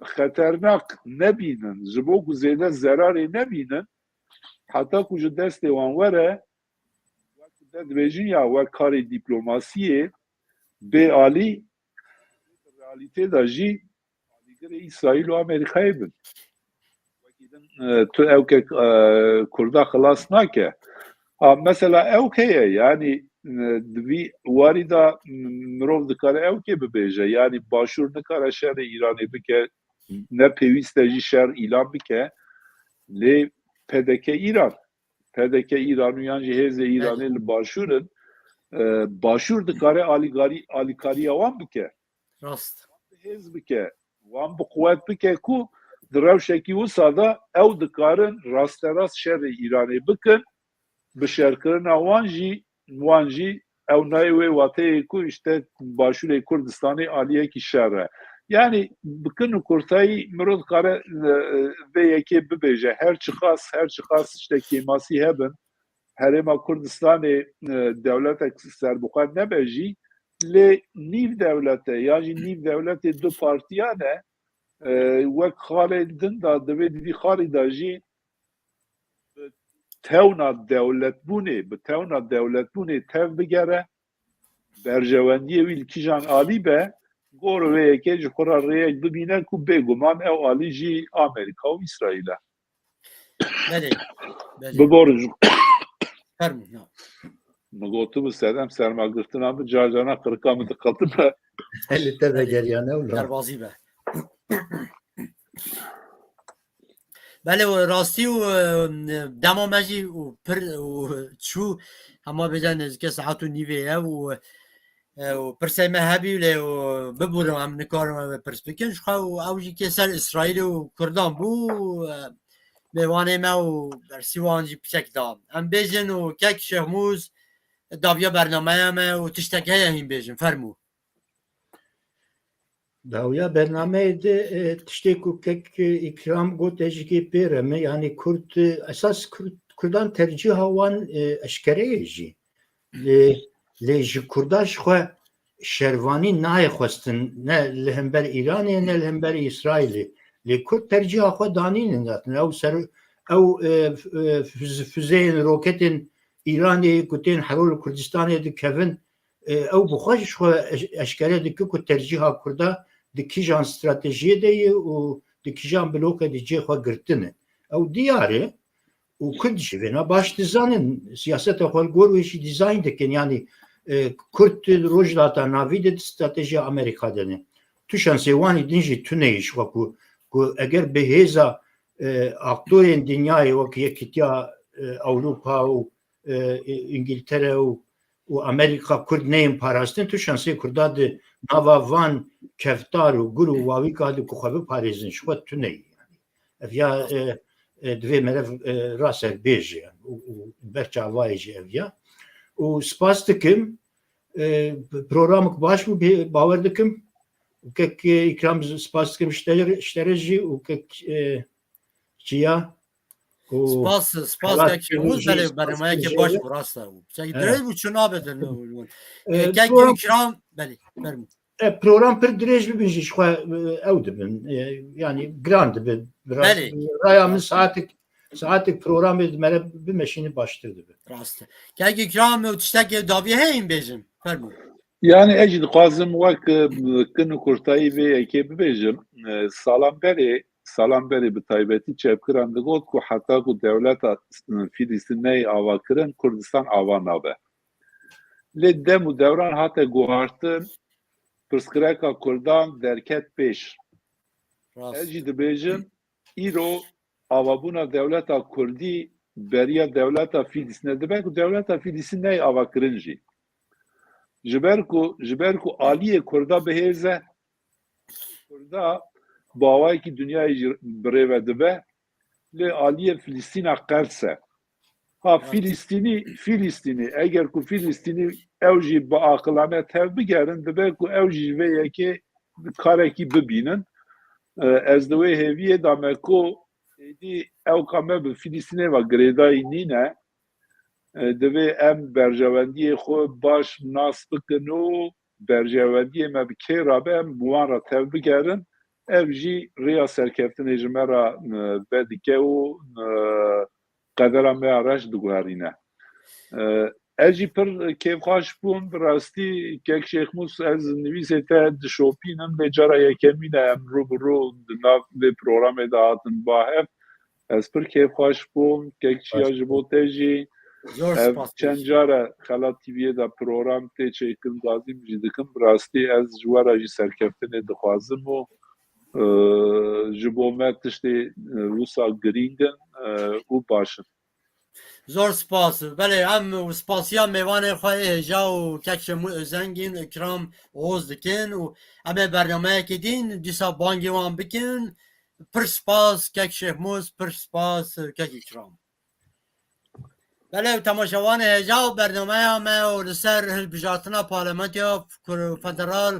xeternak nebînin, ji bo ku zêde zerarê nebînin, heta ku ji destê wan were, wek te dibêjin ya wek karê dîplomasiyê bê alî, realîtê de jî alîgirê Îsraîl û Amerîkayê bin. Wekî din, e, tu ewkek, e, Kurda xilas nake. Ha, mesela ewk heye, yanî, e, di vî warî de mirov dikare ewkê bibêje, yanî Başûr nikare şerê Îranê bike, ne pêwîst e jî şer îlan bike, lê P D K Îran, P D K Îran û yan jî hêzê Îranê li Başûr in, e, Başûr dikare alîgarî-, alîkariya wan bike. Rast. Wan bi hêz bike, wan bi quwet bike ku di rewşekî wisa de ew dikarin rasterast şerê Îranê bikin, bi şerkirina wan jî, wan jî ew nayê wê wateyê ku işte Başûrê Kurdistanê aliyekî şer e. Yanî bi kin û kurtayî mirov dikare, e, e, vê yekê bibêje, her çiqas, her çiqas işte kêmasî hebin, Herêma Kurdistanê, e, dewletek serbixwe nebe jî, lê nîv dewlet e, yan jî nîv dewletê du partiyan e, e, wek xalên din de, divê di vî xalî de jî bi tewna dewletbûnê, bi tewna dewletbûnê tev bigere, berjewendiyê wî li kîjan alî be, gor wê yekê ji xwe re rêyek bibîne ku bêguman ew alî jî Amerîka û Îsraîl e. Belê, belê. Biborin ji Fermû, ya. Min gotibû sedem sermagirtina min car carna qirika min diqetibe. Li te vegeriyane û la. Derbazî be. Belê, û rastî û, e, dema me jî û pir û çû, hema bêje nêzîkê saet û nîvê ye û, e, û pirsê me hebî lê û bibûrin em nikarin ew pirs bikin. Ji xwe û ew jî kê ser Îsraîlê û Kurdan bû, e, mêvanê me û bersî wan jî piçek da. Em bêjin û kek Şehmûz dawiya bernameya me û tiştek heye hîn bêjin. Fermû. Dawiya bernameyê de, e, tiştê ku kek, e, Îkram gote jî kê pê re me, yanî Kurd, e, esas Kurd, Kurdan tercîha wan, e, eşkere ye jî. Lê, lê ji Kurda ji xwe şervanî nayê xwestin, ne li hember Îranê, ne li hember Îsraîlê. Lê Kurd tercîha xwe danînin zaten. Ew ser, ew, e, f-, e, füz-, füzeyên, roketên Îranê ku tên herol Kurdistanê dikevin, e, ew bi xwe ji xwe eş-, eşkere dike ku tercîha Kurda di kîjan stratejiyê de ye û di kîjan bloke de cê xwe girtine. Ew diyar e û Kurd jî vêna baş dizanin, siyaseta xwe li gor wê jî dîzayn dikin. Yanî, e, Kurd di Rojhilata Navî de di stratejiya Amerîka de ne. Tu şansê wan ê din jî tune ye ji xwe ku, ku eger bi hêza, e, aktorên dinyayê wek Yekîtiya, e, Ewropa û, e, Îngiltere û û Amerîka Kurd neyên parastin, tu şansê Kurda di nava van kevtar û gur û wawîka de ku xwe biparêzin ji xwe tune ye. Ev ya, e, e, divê meriv, e, raser bêje, yani, û, û ber çavayê jî ev ya. Û spas dikim, e, programek baş bû, bê-, bawer dikim. Û kek, e, Îkram, spas dikim ji te, ji te re jî û kek, e, Çiya. Û Spas, spas Xelat kek Şêmûz, Şêmûz jî belê, spas bernameya dikim kek ji baş we. bû, rast e. Çek Evet. dirêj bû, çû nabe de ne. E, E, kek program Îkram, belê, fermû. E, program pir dirêj bibin jî, ji xwe, e, ew dibin. E, yani giran dibe. Biraz Belê. raya min saatek, saatek programê di me re bimeşîne baştir dibe. Rast e. Kek Îkram, ew tiştekê dawî heye bêjin? Fermû. Yani ez jî dixwazim wek, e, kin û kurtayî vê yekê bibêjim. E, salan berê, salan berê bi taybetî çepkiran digot ku heta ku dewleta, e, Filistîn neyê avakirin, Kurdistan ava nabe. Lê dem û dewran hate guhartin, pirsgirêka Kurdan derket pêş. Rast. Ez jî dibêjim, îro avabûna dewleta Kurdî beriya dewleta Filistînê dibe ku dewleta Filistîn neyê avakirin jî. Ji ber ku, ji ber ku aliyê Kurda bihêz e, Kurda bi awayekî dinyayê jî bi rê ve dibe, lê aliyê Filistîna qels e. Ha, Evet. Filistînî, Filistînî, eger ku Filistînî ew jî bi aqilane tev bigerin, dibe ku ew jî ji vê yekê karekî bibînin. E, ez di wê hêviyê de me ku êdî ewka me bi Filistînê ve girêdayî nîne. E, divê em berjewendiyê xwe baş nas bikin û berjewendiyê me bi kê re be, em bi wan re tev bigerin. Ev jî rêya serkeftinê ji me re, e, vedike û, e, qedera me ya reş diguherîne. E, ez jî pir kêfxweş bûm. Bi rastî kek Şêxmûs, ez nivîsê te dişopînim, lê cara yekemîn e em rû bi rû di nav vê programê de hatin ba hev. Ez pir kêfxweş bûm. Kek Çiya, ji bo te jî. Zor Ev spas çend jî. Cara Xelat T V'yê de program tê çêkirin, gazî min jî dikim. Bi rastî ez ji we re jî serkeftinê dixwazim û, e, ji bo me tiştê, e, wisa girîng in, e, û baş in. Zor spas. Belê, em spasiya mêvanê xwe ê hêja û kek Şêmû Özengîn, Îkram Oğuz dikin û em ê bernameyekê dîn dîsa bangê wan bikin. Pir spas kek Şêxmûz, pir spas kek Îkram. Belê, temaşevanê hêja û bernameya me û li ser hilbijartina Parlamentoya Kur-, Federal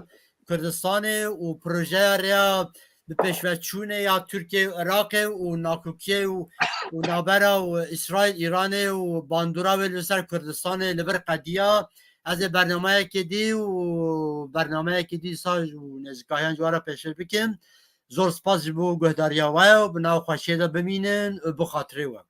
Kurdistanê û projeya rêya bi pêşveçûnê ya Tirkiye û Iraqê û nakokiyê û, û navbera û Îsraîl, Îranê û bandora wê li ser Kurdistanê li vir qediya. Ez ê bernameyekê dî û bernameyekê dî sa û nêzîkahiyan ji we re pêşkêş bikim. Zor spas ji bo guhdariya we û bi nav xweşiyê de bimînin û bi xatirê we.